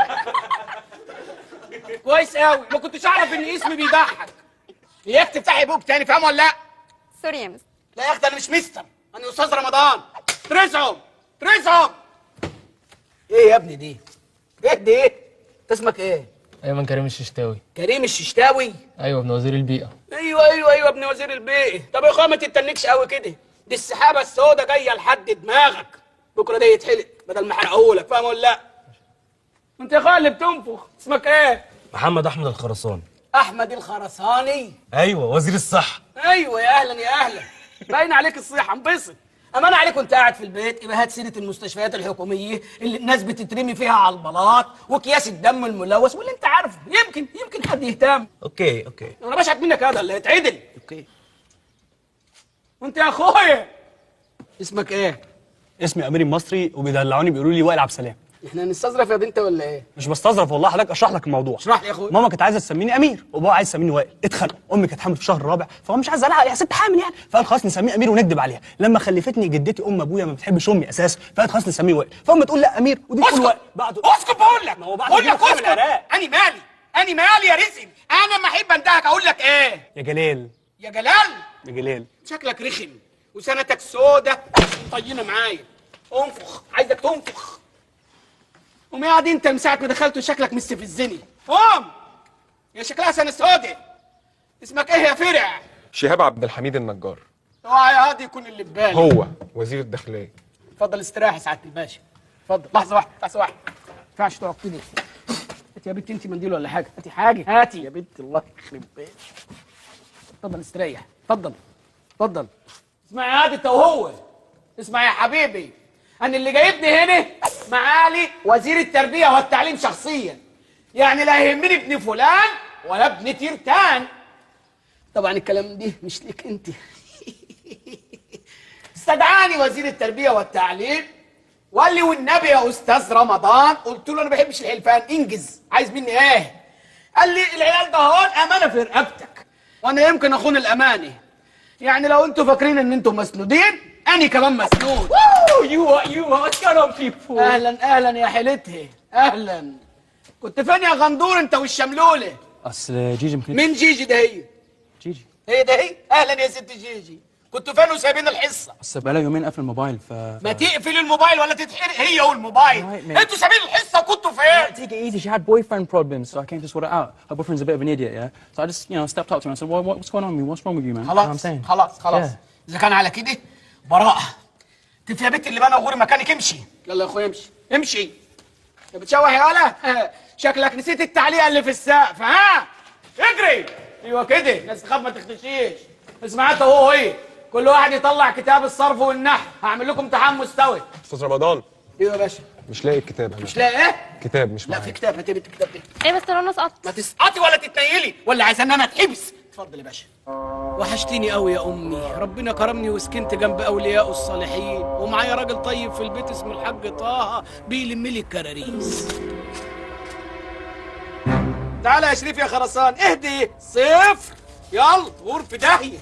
كويس قوي، ما كنتش اعرف ان اسمي بيضحك. اياك تفتحي بوك تاني، فاهم ولا لا؟ sorry يا مستر. لا يا اختي انا مش مستر، انا استاذ رمضان. ترزعهم ترزعهم. ايه يا ابني دي؟ ايه دي؟ ايه؟ انت اسمك ايه؟ ايمن كريم الششتاوي. كريم الششتاوي؟ ايوه ابن وزير البيئة. ايوه ايوه ايوه ابن وزير البيئة. طب يا اخويا ما تتنكش قوي كده، دي السحابة السوداء جاية لحد دماغك. بكره ده يتحلق بدل ما احرقهولك، فاهم ولا لا؟ انت يا اخويا اللي بتنفخ اسمك ايه؟ محمد احمد الخرساني. احمد الخرساني؟ ايوه وزير الصحة. ايوه يا اهلا يا اهلا، باين عليك الصيحة، انبسط. امان عليك وانت قاعد في البيت يبقى هات سيره المستشفيات الحكومية اللي الناس بتترمي فيها على البلاط واكياس الدم الملوث واللي انت عارفه، يمكن حد يهتم. okay okay، انا بشحت منك هذا اللي يتعدل. okay. وانت يا اخويا اسمك ايه؟ اسمي امير المصري وبيدلعوني بيقولوا لي وائل عبد السلام. احنا هنستظرف يا بنت ولا ايه؟ مش بستظرف والله، حضرتك اشرح لك الموضوع. اشرح لي يا اخويا. ماما كانت عايزه تسميني امير وبابا عايز يسميني وائل، اتخانقوا. امي كانت حامل في الشهر الرابع فهو مش عايز ازعلها يا ست حامل يعني، فقال خلاص نسميه امير ونكذب عليها. لما خلفتني جدتي ام ابويا ما بتحبش امي اساسا، فقالت خلاص نسميه وائل، فامي تقول لا امير ودي تقول وائل. بعد اسكت بقول لك، بقول لك اسكت. انا مالي، انا مالي يا رزم، انا ما احب اندهك اقول لك ايه؟ يا جلال. يا جلال؟ يا جلال شكلك رخم وسنتك سودة طينه معايا. انفخ، عايزك تنفخ. قوم يا عادي انت من ساعة ما دخلت وشكلك مستفزني. قوم يا شكلها سنة سودة. اسمك ايه يا فرع؟ شهاب عبد الحميد النجار. اوعى يا هادي يكون اللي في بالي. هو وزير الداخلية. اتفضل استريح يا سعادة الباشا. اتفضل. لحظة واحدة، لحظة واحدة. ما ينفعش تقعد كده. هاتي يا بنت انت منديل ولا حاجة، هاتي حاجة، هاتي يا بنت الله يخرب بيتك. اتفضل استريح، اتفضل اتفضل. اسمع يا هادي انت وهو، اسمع يا حبيبي، أنا اللي جايبني هنا معالي وزير التربية والتعليم شخصيا، يعني لا يهمني ابن فلان ولا ابن تيرتان. طبعا الكلام ده مش ليك انت. استدعاني وزير التربية والتعليم وقال لي والنبي يا أستاذ رمضان، قلت له أنا ما بحبش الحلفان، انجز، عايز مني إيه؟ قال لي العيال ده هون أمانة في رقبتك، وأنا يمكن أخون الأمانة. يعني لو أنتوا فاكرين إن أنتوا مسنودين، أنا كمان مسنود. you what's going on people. اهلا اهلا يا حيلتها، اهلا. كنت فين يا غندور انت والشملوله؟ اصل جيجي ممكن. مين جيجي ده؟ هي جيجي هي ده هي. اهلا يا ست جيجي، كنتوا فين وسايبين الحصة؟ اصل بقالها يومين قافل الموبايل. ما تقفل الموبايل ولا تتحرق هي والموبايل. انتوا سايبين الحصة وكنتوا فين؟ Take it easy. She had boyfriend problems, so I came to sort it out. Her boyfriend's a bit of an idiot, yeah. So I just, you know, stepped up to her and said, well, what's going on with you? What's wrong with you, man? خلاص خلاص خلاص. اذا كان على كده براءه. تف يا بنت اللي بقى وغوري مكانك، امشي. يلا يا اخويا امشي امشي. انت بتشوح يا ولا؟ شكلك نسيت التعليقه اللي في السقف. ها اجري. ايوه كده، الناس تخاف ما تختشيش. اسمع انت وهو ايه، كل واحد يطلع كتاب الصرف والنحو، هعمل لكم امتحان مستوي. استاذ رمضان. ايوه يا باشا. مش لاقي الكتاب انا. مش لاقي ايه؟ كتاب مش معايا. لا في كتاب، هاتي بنت الكتاب ده. ايه بس انا سقطت. ما تسقطي ولا تتنيلي، ولا عايزه ان انا اتحبس. اتفضل يا باشا. وحشتيني قوي يا امي، ربنا كرمني وسكنت جنب اولياء الصالحين، ومعايا راجل طيب في البيت اسمه الحاج طه بيلم لي الكراريس. تعالى يا شريف يا خرسان، اهدي. صفر، يلا غور في داهية.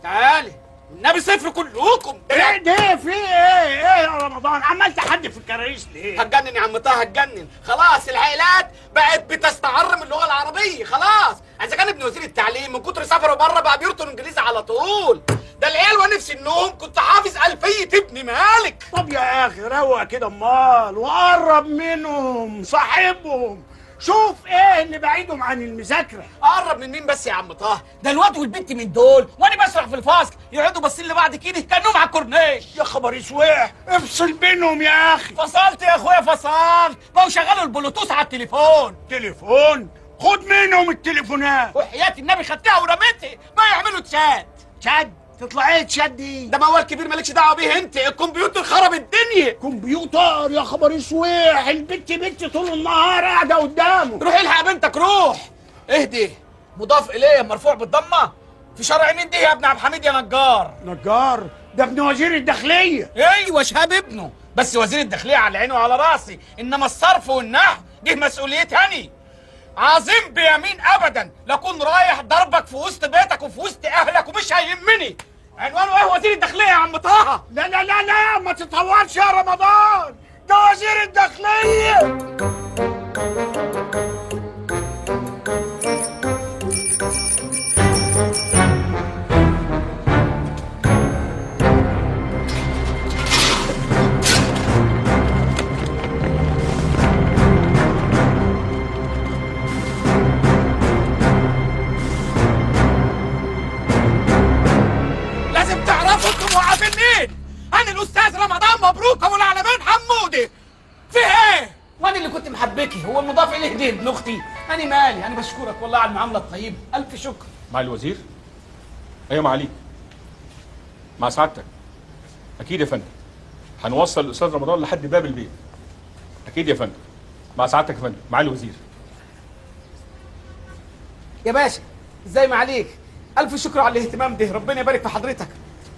تعالي والنبي صفر كلكم. ايه ده؟ في ايه؟ ايه يا رمضان؟ عمال تحدي في الكراريس ليه؟ هتجنن يا عم طه، هتجنن. خلاص العائلات بقت بتستعر من اللغة العربية، خلاص. اذا كان ابن وزير التعليم من كتر سفره بره بقى بيرطن انجليزي على طول. ده العيال وانا في سنهم كنت حافظ ألفية ابن مالك. طب يا اخي روق كده امال، وقرب منهم، صاحبهم، شوف ايه اللي بعيدهم عن المذاكرة. اقرب من مين بس يا عم طه؟ ده الواد والبنت من دول وانا بشرح في الفصل يقعدوا باصين لبعض كده كانهم على الكورنيش. يا خبر اسواح، افصل بينهم يا اخي. فصلت يا اخويا فصلت، بقوا شغلوا البلوتوث على التليفون. تليفون؟ خد منهم التليفونات. وحياة النبي خدتها ورميتها، ما يعملوا chat. chat؟ تطلع ايه تشات دي؟ ده موال كبير مالكش دعوه بيه انت، الكمبيوتر خرب الدنيا. كمبيوتر؟ يا خبر اسويح، البت بنتي طول النهار قاعدة قدامه. روح الحق بنتك، روح. اهدي، مضاف اليه مرفوع بالضمه. في شرع مين دي يا ابن عبد الحميد يا نجار؟ نجار؟ ده ابن وزير الداخلية. ايوه شهاب ابنه، بس وزير الداخلية على عينه وعلى راسي، انما الصرف والنحو دي مسؤوليتي انا. عظيم بيمين ابدا لكون رايح ضربك في وسط بيتك وفي وسط اهلك ومش هيهمني. عنوانه ايه وزير الداخلية يا عم طه؟ لا لا لا لا، ما تتطورش يا رمضان، ده وزير الداخلية. لازم تعرفوا انتم موقفين مين. انا الاستاذ رمضان مبروك ابو العلمين حمودي. في ايه؟ وانا اللي كنت محبكي هو المضاف اليه دي ابن اختي. انا مالي، انا بشكرك والله على المعاملة الطيبة، الف شكر. مع الوزير؟ ايوه معاليك. مع سعادتك. اكيد يا فندم. هنوصل الاستاذ رمضان لحد باب البيت. اكيد يا فندم. مع سعادتك يا فندم، مع الوزير. يا باشا ازاي معاليك؟ الف شكر على الاهتمام ده، ربنا يبارك في حضرتك،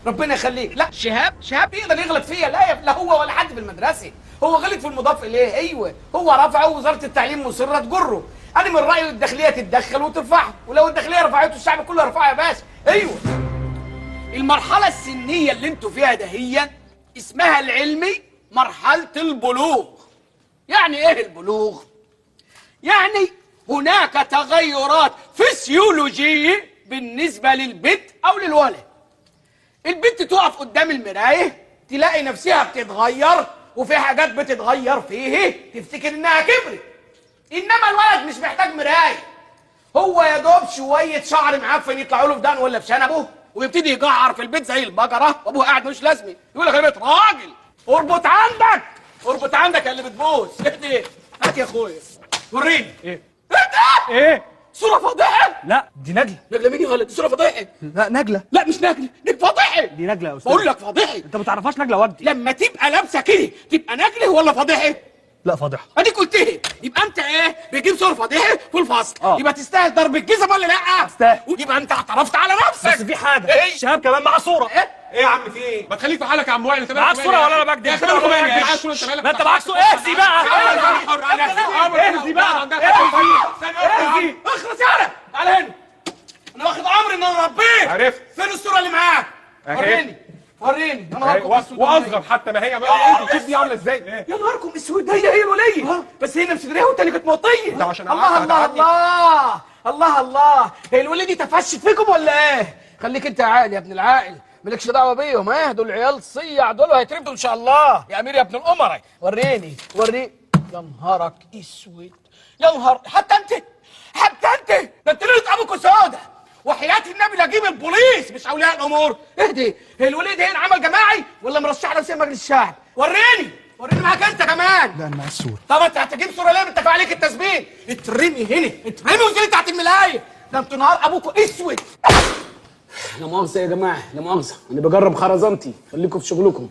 ربنا يخليك. لا شهاب، شهاب يقدر يغلط فيا؟ لا لا هو ولا حد في المدرسة، هو غلط في المضاف اليه. ايوه هو رفعه ووزارة التعليم مصرة تجره. انا من رايي الداخلية تتدخل وترفعه، ولو الداخلية رفعته الشعب كله يرفعه يا باشا. ايوه المرحلة السنية اللي انتوا فيها دهيا اسمها العلمي مرحلة البلوغ. يعني ايه البلوغ؟ يعني هناك تغيرات فسيولوجيه بالنسبة للبنت او للولد. البنت تقف قدام المراية تلاقي نفسها بتتغير، وفي حاجات بتتغير فيه تفتكر انها كبرت. انما الولد مش محتاج مراية، هو يا دوب شوية شعر معفن يطلعوا له في دقنه ولا في شنبه ويبتدي يجعر في البيت زي البقرة، وابوه قاعد ملوش لازمه يقول لك انا بقيت راجل. اربط عندك، اربط عندك يا اللي بتبوس. اهدي، هات يا اخويا وريني. ايه؟ ايه ده؟ ايه؟ صوره فضيحة؟ لا دي نجله. نجله مين يا ولد؟ دي صوره فضيحة. لا نجله. لا مش نجله، دي فضيحة. دي نجله يا استاذ. بقول لك فضيحة. انت ما تعرفهاش نجله وجدي. لما تبقى لابسه كده تبقى نجله ولا فضيحة؟ لا فضيحة. اديك قلتها. يبقى انت ايه؟ بتجيب صور فضيحة في الفصل. يبقى تستاهل ضرب الجزم ولا لا؟ تستاهل. يبقى انت اعترفت على نفسك. بس في حاجة. ايه؟ شهاب كمان معاه صوره. ايه؟ ايه يا عم في ايه؟ ما تخليك في حالك يا عم وائل. انت معاك صوره ولا انا بكدب؟ يا اخي مالك ومالي؟ معاك صوره انت مالك؟ ما انت معاك صوره. اهزي بقى، اهزي بقى، اهزي. اخلص يالا، تعالى هنا. انا واخد امر ان انا اربيك. عرفت. فين الصورة اللي معاك؟ وريني وريني. يا نهاركم اسود. واصغر حتى ما هي. ما انت شوف دي عامله ازاي. يا نهاركم اسود. هي الوليه بس هي نفس ريحه والتانية كانت موطيه. ده عشان الله الله الله الله الله. هي الوليه دي تفشت فيكم ولا ايه؟ خليك انت عاقل يا ابن العاقل، مالكش دعوه بيهم. ايه دول عيال صيع دول وهيتربوا ان شاء الله. يا امير يا ابن الامراء وريني وريني. يا نهارك اسود، يا نهار. حتى انت، حتى انت، ده انت ليلة ابوكوا سودا. وحياة النبي لا اجيب البوليس مش اولياء الامور. اهدي، هي الوليد هنا عمل جماعي ولا مرشح نفسه مجلس الشعب؟ وريني وريني. معاك انت كمان. لا انا معايا الصورة. طب انت هتجيب صوره ليه؟ انت عليك التسبيل. اترمي هنا، اترمي وانزلي تحت الملايه. ده انتوا نهار ابوكوا اسود. لا مؤاخذة يا جماعة، لا مؤاخذة، أنا بجرب خرزانتي، خليكم في شغلكم.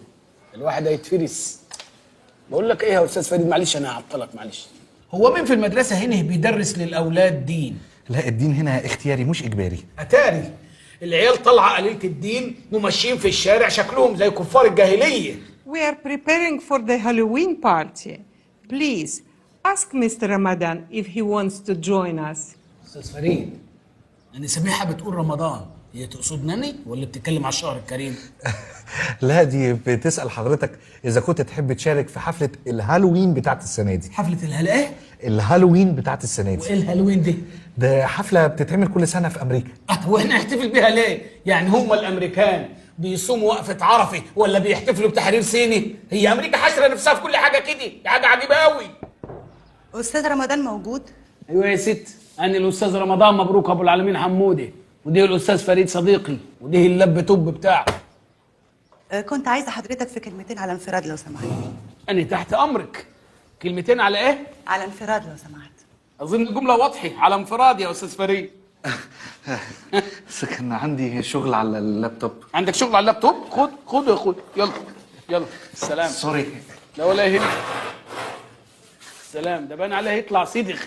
الواحد هيتفرس. بقول لك إيه يا أستاذ فريد، معلش أنا هعطلك معلش. هو مين في المدرسة هنا بيدرس للأولاد دين؟ لا الدين هنا اختياري مش اجباري. أتاري العيال طالعة قليلة الدين وماشيين في الشارع شكلهم زي كفار الجاهلية. We are preparing for the Halloween party. Please ask Mr. Ramadan if he wants to join us. أستاذ فريد، أنا سميحة بتقول رمضان، هي تقصدني ولا بتتكلم على الشهر الكريم؟ لا دي بتسأل حضرتك إذا كنت تحب تشارك في حفلة الهالوين بتاعت السنة دي. حفلة الهلا إيه؟ الهالوين بتاعت السنة دي. وإيه الهالوين دي؟ ده حفلة بتتعمل كل سنة في أمريكا. طب وإحنا نحتفل بيها ليه؟ يعني هم الأمريكان بيصوموا وقفة عرفة ولا بيحتفلوا بتحرير سيني؟ هي أمريكا حاشرة نفسها في كل حاجة كده، دي حاجة عجيبة أوي. أستاذ رمضان موجود؟ أيوه يا ست، أنا الأستاذ رمضان مبروك أبو العالمين حمودي، وده الأستاذ فريد صديقي، وده اللب توب بتاعه. كنت عايزة حضرتك في كلمتين على انفراد لو سمحت. أنا تحت أمرك. كلمتين على إيه؟ على انفراد لو سمحت. أظن الجملة واضحة، على انفراد يا أستاذ فريد. بس كان عندي شغل على اللابتوب. عندك شغل على اللابتوب؟ خد خد يا أخوي، يلا يلا السلام. sorry. لا ولا يهمك. السلام، ده بان عليه يطلع صدغ.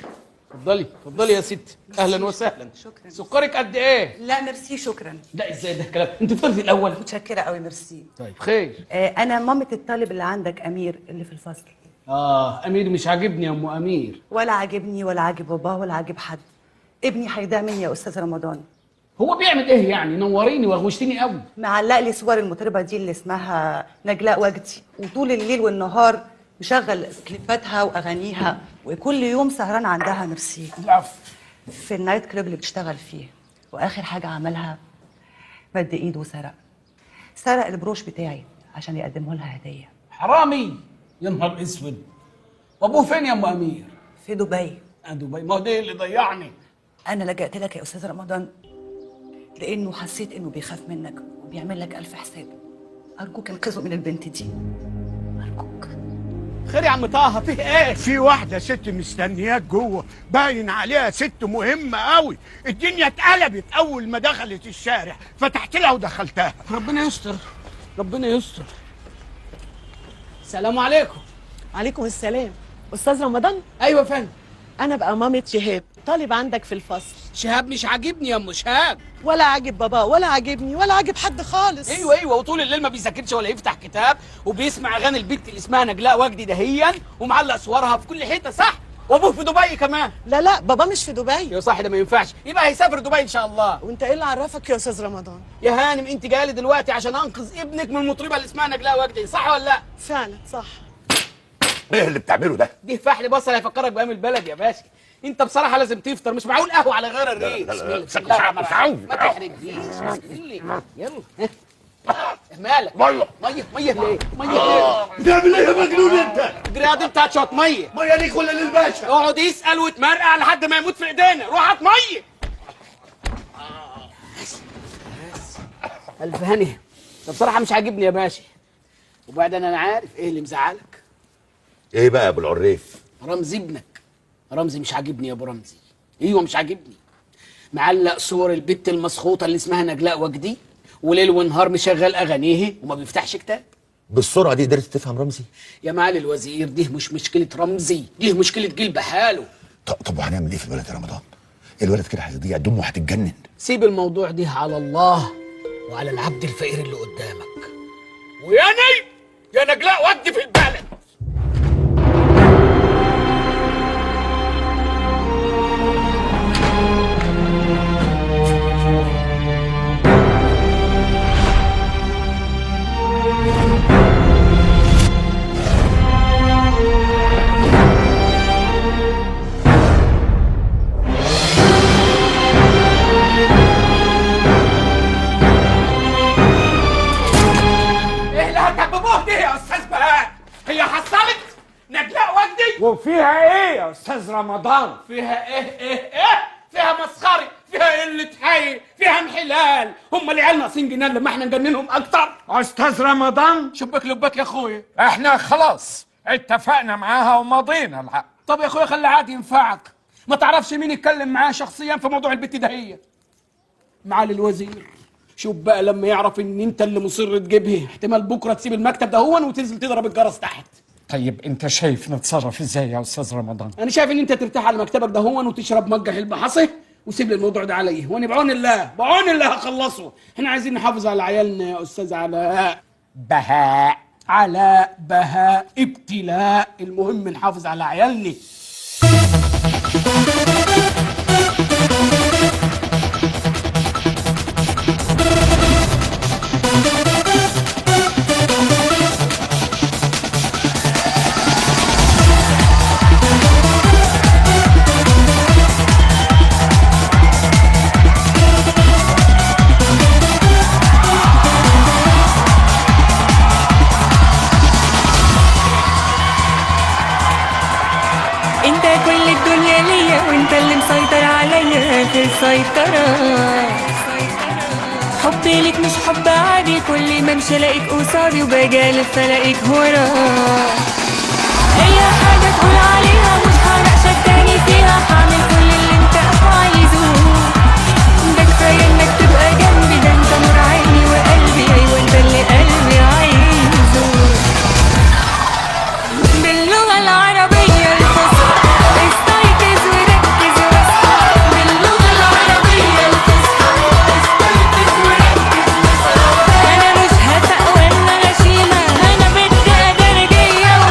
اتفضلي اتفضلي يا ست، اهلا وسهلا. شكرا. سكرك قد ايه؟ لا ميرسي شكرا. لا ازاي ده الكلام؟ انت فطرتي الاول؟ متشكرة قوي ميرسي. طيب خير. أنا مامة الطالب اللي عندك أمير اللي في الفصل. امير مش عاجبني يا ام امير. ولا عاجبني ولا عاجب باباه ولا عاجب حد. ابني هيضيع مني يا أستاذ رمضان. هو بيعمل ايه يعني؟ نوريني وغوشتني قوي. معلق لي صور المطربه دي اللي اسمها نجلاء وجدي، وطول الليل والنهار مشغل كليباتها واغانيها، وكل يوم سهران عندها. ميرسي. العفو. في ال night club اللي بتشتغل فيه. واخر حاجة عملها مد ايده وسرق، سرق البروش بتاعي عشان يقدمه لها هديه. حرامي! يا نهار اسود. وابوه فين يا ام امير؟ في دبي. دبي؟ ما هو ده اللي ضيعني. انا لجأت لك يا استاذ رمضان لانه حسيت انه بيخاف منك وبيعمل لك الف حساب. ارجوك انقذه من البنت دي، ارجوك. خير يا عم طه، فيه ايه؟ في واحدة ست مستنياك جوه، باين عليها ست مهمة قوي. الدنيا اتقلبت اول ما دخلت الشارع، فتحت لها ودخلتها. ربنا يستر، ربنا يستر. السلام عليكم. عليكم السلام. استاذ رمضان؟ ايوه يا فندم. انا بقى مامة شهاب، طالب عندك في الفصل. شهاب مش عاجبني يا ام شهاب. ولا عاجب بابا ولا عاجبني ولا عاجب حد خالص. ايوه ايوه، وطول الليل ما بيذاكرش ولا يفتح كتاب، وبيسمع اغاني البنت اللي اسمها نجلاء وجدي دهيا، ومعلق صورها في كل حتة، صح؟ وابوه في دبي كمان. لا لا، بابا مش في دبي. يا صح، ده ما ينفعش، يبقى هيسافر دبي ان شاء الله. وانت ايه اللي عرفك يا استاذ رمضان؟ يا هانم انت جاية لي دلوقتي عشان انقذ ابنك من المطربه اللي اسمها نجلاء وجدي، صح ولا لا؟ فعلا صح. ايه اللي بتعمله ده؟ دي فحل بصل هيفكرك بايام البلد يا باشا. انت بصراحة لازم تفطر، مش معقول قهوة على غير الريق. لا لا لا، مش عاوز. ما تحرجنيش. يلا مالك؟ مية مية مية ليه؟ مية ليه؟ بتعمل ايه يا مجنون انت؟ اجري انت هات شوية مية. مية ليك ولا للباشا؟ اقعد يسال وتمرقع لحد ما يموت في ايدينا. روح هات مية. الف هني. ده بصراحة مش عاجبني يا باشا. وبعدين انا عارف ايه اللي مزعلك. ايه بقى يا ابو العريف؟ رمزي ابنك. رمزي مش عاجبني يا ابو رمزي. ايوه مش عاجبني. معلق صور البت المسخوطه اللي اسمها نجلاء وجدي، وليل ونهار مشغل اغانيه وما بيفتحش كتاب. بالسرعة دي قدرت تفهم رمزي؟ يا معالي الوزير، دي مش مشكلة رمزي، دي مشكلة جيل بحاله. طب وهنعمل ايه في الولد يا رمضان؟ الولد كده هيضيع، دمه هتتجنن. سيب الموضوع ده على الله وعلى العبد الفقير اللي قدامك. وياني يا نجلاء وجدي في البلد. وفيها ايه يا استاذ رمضان؟ فيها ايه ايه ايه؟ فيها مسخرة، فيها قلة حي، فيها انحلال. هم العيال ناقصين جنان لما احنا نجننهم اكتر. استاذ رمضان، شبك لبك يا اخويا. احنا خلاص اتفقنا معاها ومضينا العقد. طب يا اخويا خلي عاد ينفعك. ما تعرفش مين يتكلم معاه شخصيا في موضوع البت دهية؟ معالي الوزير. شوف بقى لما يعرف ان انت اللي مصر تجيبها، احتمال بكره تسيب المكتب ده هون وتنزل تضرب الجرس تحت. طيب انت شايف نتصرف ازاي يا استاذ رمضان؟ انا شايف ان انت ترتاح على مكتبك ده هون وتشرب مجه البحصه وسيب لي الموضوع ده عليا، وانا بعون الله بعون الله هخلصه. احنا عايزين نحافظ على عيالنا يا استاذ علاء. بهاء، علاء، بهاء، ابتلاء، المهم نحافظ على عيالنا. انت كل الدنيا ليا وانت اللي مسيطر عليا اخر سيطرة. حبي ليك مش حب عادي، كل ما امشي الاقيك قصادي وباجي الف الاقيك ورا. اي حاجة تقول عليها مش هناقشك تاني فيها، هعمل كل اللي انت عايزه. ده كفاية انك تبقى جنبي، ده انت نور عيني وقلبي، ايوه انت اللي قلبي عايزه. باللغة العربية الفصحى استيقظ وركز واصحى. باللغة العربية الفصحى استيقظ وركز واصحى. أنا مش هتق ولا غشيمة، أنا بنت أدرجية.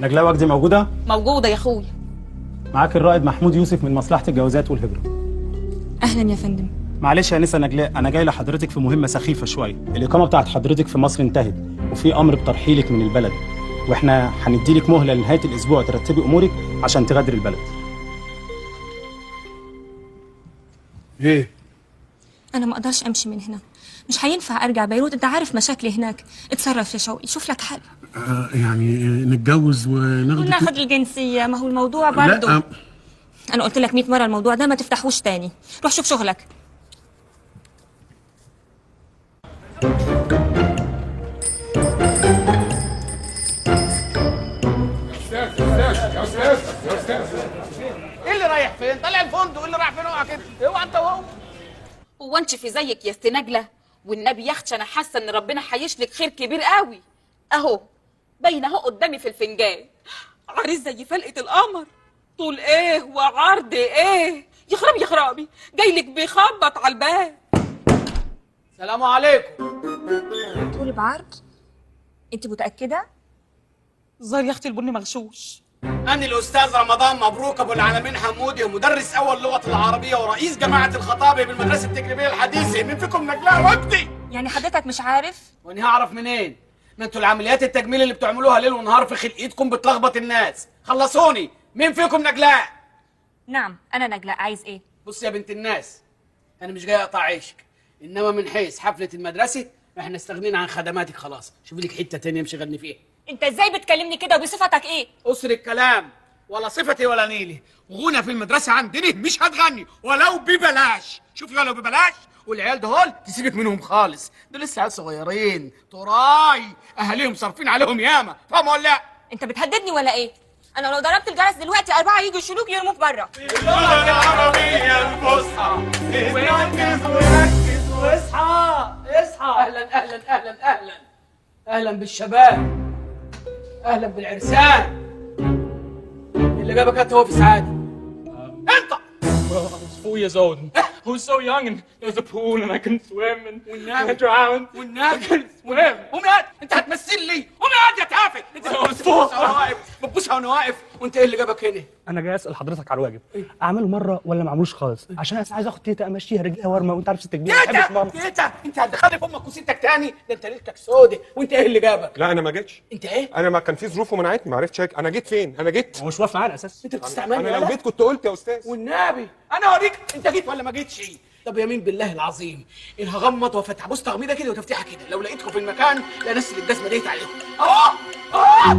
نجلاء وجدي موجودة؟ موجودة يا اخويا. معاك الرائد محمود يوسف من مصلحة الجوازات والهجرة. اهلا يا فندم. معلش يا انسه نجلاء، انا جاي لحضرتك في مهمة سخيفة شوية. الاقامة بتاعت حضرتك في مصر انتهت، وفي امر بترحيلك من البلد، واحنا هنديلك مهله لنهاية الاسبوع ترتبي امورك عشان تغادري البلد. ايه؟ انا ما اقدرش امشي من هنا، مش هينفع ارجع بيروت، انت عارف مشاكلي هناك. اتصرف يا شوقي، شوف لك حل. يعني نتجوز وناخد الجنسية، ما هو الموضوع برضه. لا انا قلت لك 100 مرة الموضوع ده ما تفتحوش تاني، روح شوف شغلك. يا استاذ يا استاذ، ايه اللي رايح فين؟ طالع الفندق، ايه اللي رايح فين؟ اوعى كده، اوعى انت وهو. هو انت في زيك يا ست نجله؟ والنبي يا اختي انا حاسه ان ربنا هيشلك خير كبير قوي. اهو باين اهو قدامي في الفنجان، عريس زي فلقه القمر، طول ايه وعرض ايه، يخرب يخربي، جايلك بيخبط على الباب. السلام عليكم. طول بعرض؟ انت متاكدة؟ الظاهر يا اختي البن مغشوش. أنا الأستاذ رمضان مبروك أبو العالمين حمودي، ومدرس أول لغة العربية ورئيس جماعة الخطابة بالمدرسة التجريبية الحديثة. مين فيكم نجلاء وجدي؟ يعني حضرتك مش عارف؟ وأنا هعرف منين؟ ما انتوا العمليات التجميل اللي بتعملوها ليل ونهار في خلقيتكم بتلخبط الناس. خلصوني، مين فيكم نجلاء؟ نعم أنا نجلاء، عايز إيه؟ بص يا بنت الناس، أنا مش جاي أقطع عيشك، إنما من حيث حفلة المدرسة إحنا استغنينا عن خدماتك خلاص، شوفي لك حتة تانية امشي غني فيها. انت ازاي بتكلمني كده وبصفتك ايه؟ قصر الكلام، ولا صفتي ولا نيلي. غنى في المدرسة عندنا مش هتغني ولو ببلاش. شوفي ولو ببلاش، والعيال دول تسيبك منهم خالص، دول لسه عيال صغيرين تراي، اهاليهم صارفين عليهم ياما، فاهم ولا لا؟ انت بتهددني ولا ايه؟ انا لو ضربت الجرس دلوقتي 4 يجوا يشيلوك يرموك بره. اللغة العربية الفصحى، ركز وركز واصحى اصحى. اهلا اهلا اهلا اهلا اهلا بالشباب، اهلا بالعرسان. اللي جابك انت هو في سعادة. انت Well, I was 4 years old and I was so young and there was a pool and I couldn't swim and I drowned. والنبي I couldn't swim. قوم يا انت هتمثل لي، قوم يا تافه. انت بتبص وانا واقف، بتبص وانا واقف، وانت ايه اللي جابك هنا؟ انا جاي اسال حضرتك على الواجب، اعمله مرة ولا ما اعملوش خالص؟ عشان انا عايز اخد تيتا امشيها رجليها ورمه، وانت عارف ست كبيرة ما بحبش ماما. تيتا انت هتدخلني في امك وستك تاني؟ ده انت ليلتك سودة. وانت ايه اللي جابك؟ لا انا ما جيتش. انت ايه؟ انا ما كان في ظروف ومنعتني، ما عرفتش اجي. انا جيت فين؟ انا جيت. هو مش واقف معانا اساسا. انت بتستعملني؟ انا لو جيت كنت قلت يا استاذ. والنبي انا اوريك انت جيت ولا ما جيتش. طب يمين بالله العظيم ان هغمض وافتح، بص تغميضه كده وتفتيحه كده، لو لقيتكم في المكان لا انزل الجزمة ديت عليكم. اهو اهو.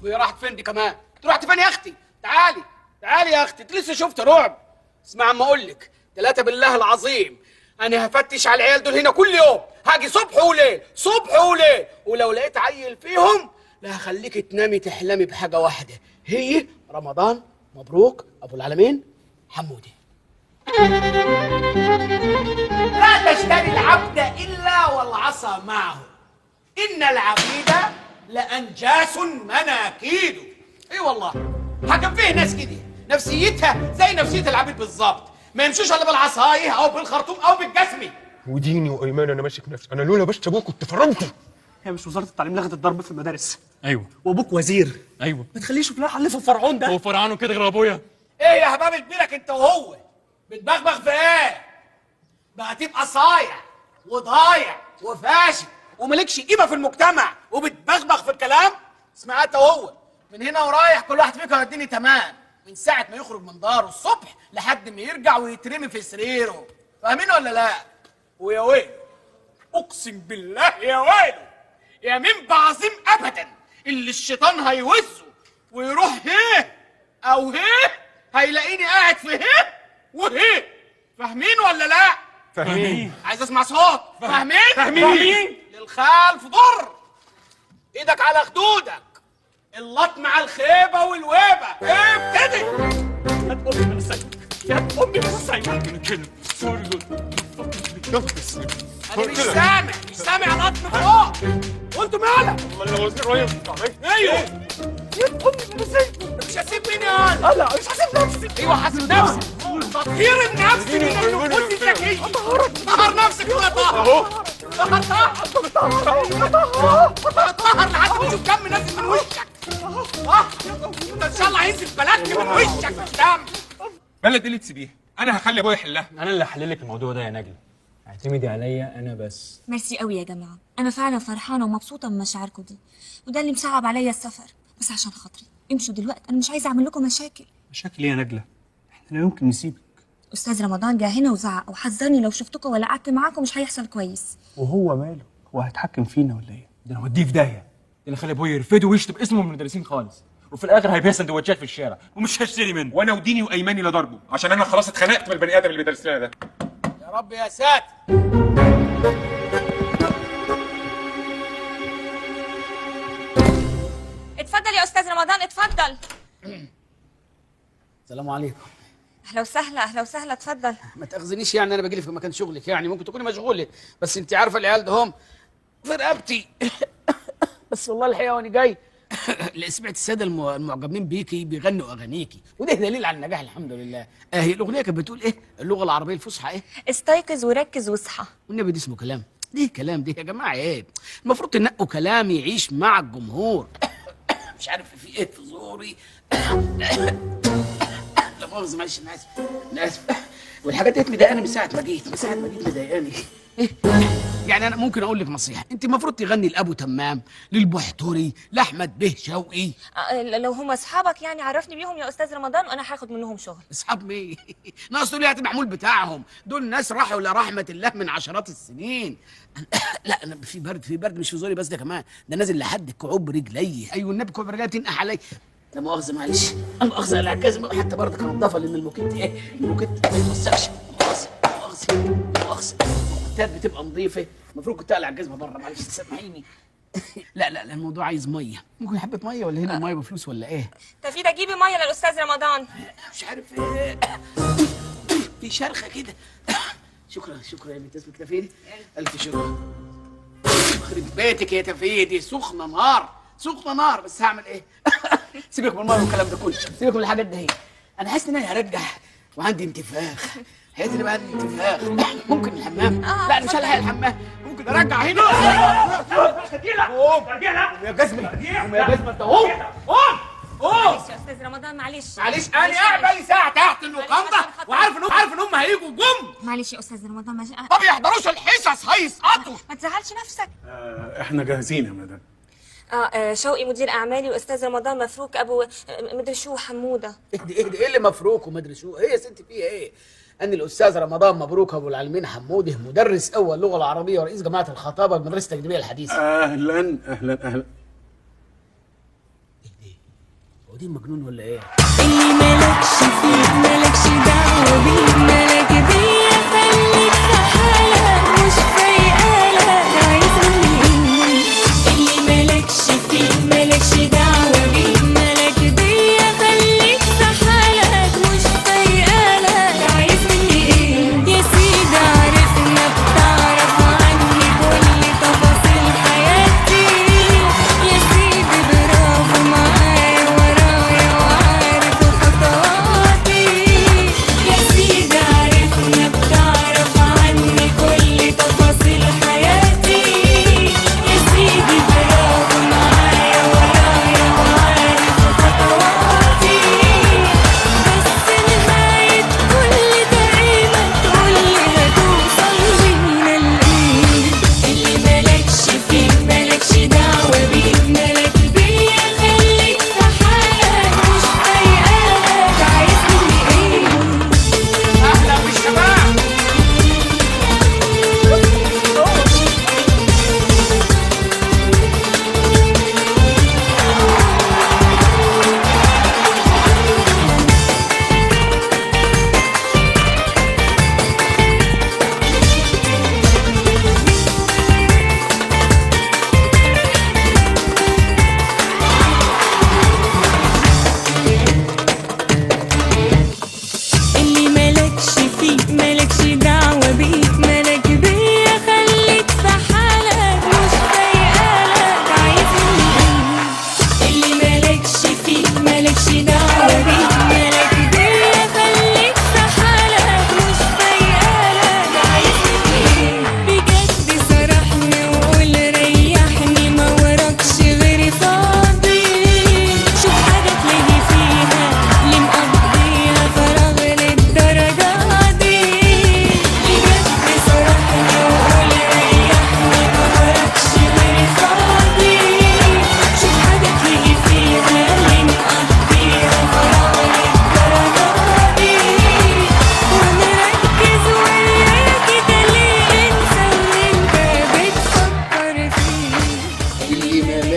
وهي راحت فين دي كمان؟ انت رحت فين يا اختي؟ تعالي تعالي يا اختي، انت لسه شفت رعب. اسمع عم اقول لك، 3 بالله العظيم انا هفتش على العيال دول هنا كل يوم، هاجي صبح وليل صبح وليل، ولو لقيت عيل فيهم لا هخليك تنامي تحلمي بحاجة واحدة، هي رمضان مبروك ابو العالمين حمودي. لا تشتري العبد إلا والعصا معه، إن العبيد لأنجاس مناكيد. إيه والله، حكم فيه ناس كده نفسيتها زي نفسية العبيد بالظبط، ما يمشوش إلا بالعصاية أو بالخرطوم أو بالجسمي. وديني وإيمان أنا ماسك نفسي، أنا لولا بس أبوك كنت فرمته. هي مش وزارة التعليم لغت الضرب في المدارس؟ ايوه. وابوك وزير. ايوه. ما تخليش يشوف لها حل في الفرعون ده. هو فرعونه كده غير ابويا؟ إيه يا هباب كبيرك أنت وهو؟ بتبغبغ في إيه؟ بقى تبقى صايع وضايع وفاشل ومالكش قيمة في المجتمع وبتبغبغ في الكلام؟ اسمع انت وهو، من هنا ورايح كل واحد فيكم هيديني تمام، من ساعة ما يخرج من داره الصبح لحد ما يرجع ويترمي في سريره، فاهمين ولا لا؟ ويا ويله، اقسم بالله يا ويله، يا مين بعظيم ابدا اللي الشيطان هيوزه ويروح هيه او هيه هيلاقيني قاعد في هيه وهيه، فاهمين ولا لا؟ فاهمين. عايز اسمع صوت. فاهمين؟ فاهمين. للخلف ضر، ايدك على خدودك، اللطم على الخيبه والويبه، ابتدي. هات امي بس، يا امي بس. انا مش سامع، مش سامع لطم فوق. وانتوا مالك؟ امال لو وزير رايح. ايوه يا امي بس، مش هسيب مين يا انا؟ مش هسيب نفسي. ايوه هسيب نفسي. تطهير النفس من النفوس الذكية. طهر نفسك يا طهر. اهو. هتطهر لحد ما تشوف دم نازل من وشك. ده ان شاء الله هينزل بلد من وشك مش دم. بلد ايه اللي تسيبيها؟ انا هخلي ابويا يحلها. انا اللي هحلل لك الموضوع ده يا نجله، اعتمدي عليا انا بس. ميرسي قوي يا جماعة، انا فعلا فرحانة ومبسوطة من مشاعركم دي، وده اللي مصعب عليا السفر، بس عشان خاطري امشوا دلوقتي، انا مش عايزه اعمل لكم مشاكل. مشاكل ايه يا نجله؟ احنا لا يمكن نسيبك. استاذ رمضان جه هنا وزعق وحذرني لو شفتكم ولا قعدت معاكم مش هيحصل كويس. وهو ماله؟ هو هيتحكم فينا ولا ايه؟ ده انا هوديه في داهية، ده انا اخلي ابويا يرفده ويشتم اسمه من المدرسين خالص، وفي الاخر هيبيع سندوتشات في الشارع ومش هشتري منه. وانا وديني وايماني لا ضربه، عشان انا خلاص اتخنقت من البني ادم اللي بيدرس لنا ده. يا رب يا ساتر. اتفضل يا استاذ رمضان اتفضل. السلام عليكم. اهلا وسهلا، اهلا وسهلا، اتفضل. ما تاخذنيش يعني انا باجي في مكان شغلك، يعني ممكن تكوني مشغولة، بس انت عارفه العيال ده هم في رقبتي. بس والله الحقيقة وانا جاي سمعت السادة المعجبين بيكي بيغنوا اغانيكي، وده دليل على النجاح الحمد لله. هي الاغنية كانت بتقول ايه؟ اللغة العربية الفصحى ايه؟ استيقظ وركز واصحى. والنبي دي اسمه كلام؟ ليه كلام ده يا جماعة؟ عيب، المفروض تنقوا كلام يعيش مع الجمهور. مش عارف في ايه في زوري. لا مؤاخذة معلش، انا اسف انا اسف. والحاجات ديت مضايقاني من ساعة ما جيت، من ساعة ما جيت مضايقاني. إيه؟ يعني انا ممكن اقول لك نصيحة، انت المفروض تغني لابو تمام، للبحتري، لاحمد به شوقي. لو هم اصحابك يعني عرفني بيهم يا استاذ رمضان وانا هاخد منهم شغل. اصحاب مين؟ ناقص دول ياتي محمول بتاعهم، دول ناس راحوا لرحمه الله من عشرات السنين. لا انا في برد، في برد مش في زوري بس، ده كمان ده نازل لحد كعوب رجلي. ايوه النبي كعوب رجلي بتنقح علي. لا مؤاخذة معلش، انا مؤاخذة على الجزمة حتى برضك انضفها، لان الموكيت ايه؟ الموكيت ما يتوسخش. مؤاخذة مؤاخذة مؤاخذة. الموكيتات بتبقى نظيفة، المفروض كنت اقلع الجزمة بره، معلش تسامحيني. لا لا لا الموضوع عايز مية، ممكن حبه مية ولا هنا المية بفلوس ولا ايه؟ تفيدة جيبي مية للاستاذ رمضان. مش عارف ايه، في شرخه كده. شكرا شكرا يا بنت، اسمك تفيدي؟ الف شكر. يخرب بيتك يا تفيدي، سخنة نار سخنة نار، بس هعمل ايه؟ سيبك من المية والكلام ده كله، سيبك من الحاجات دي. انا حاسس ان انا هرجع وعندي انتفاخ، حياتي اللي بقى عندي انتفاخ. ممكن الحمام؟ لا انا مش هلحق الحمام، ممكن ارجع هنا. قوم يا جزمه، قوم يا جزمه، انت قوم قوم قوم. معلش يا استاذ رمضان معلش معلش، انا قاعد بقالي ساعة تحت اللوكاندا وعارف ان عارف ان هم هيجوا جم. معلش يا استاذ رمضان معلش، ما بيحضروش الحصص هيسقطوا. ما تزعلش نفسك. احنا جاهزين يا مدام. شوقي مدير اعمالي، واستاذ رمضان مفروك ابو مدري شو حموده. اهدي اهدي، ايه اللي مفروك ومدري شو؟ ايه يا ستي فيها ايه؟ ان الاستاذ رمضان مبروك ابو العالمين حموده، مدرس اول لغة العربية ورئيس جماعة الخطابة بمدرسة التجريبية الحديثة. اهلا اهلا اهلا. هو دي مجنون ولا ايه؟ اللي مالكش فيه مالكش دعوه بيه، مالك بيا خليك في حالك مش فايقالك، عايز مني ايه؟ اللي مالكش فيه مالكش دعوه بيه، مالك بيا خليك في حالك مش فايقالك، عايز مني ايه؟ يا سيدي عرفنا بتعرف عني كل تفاصيل حياتي، يا سيدي برافو معايا ورايا وعارف خطواتي، يا سيدي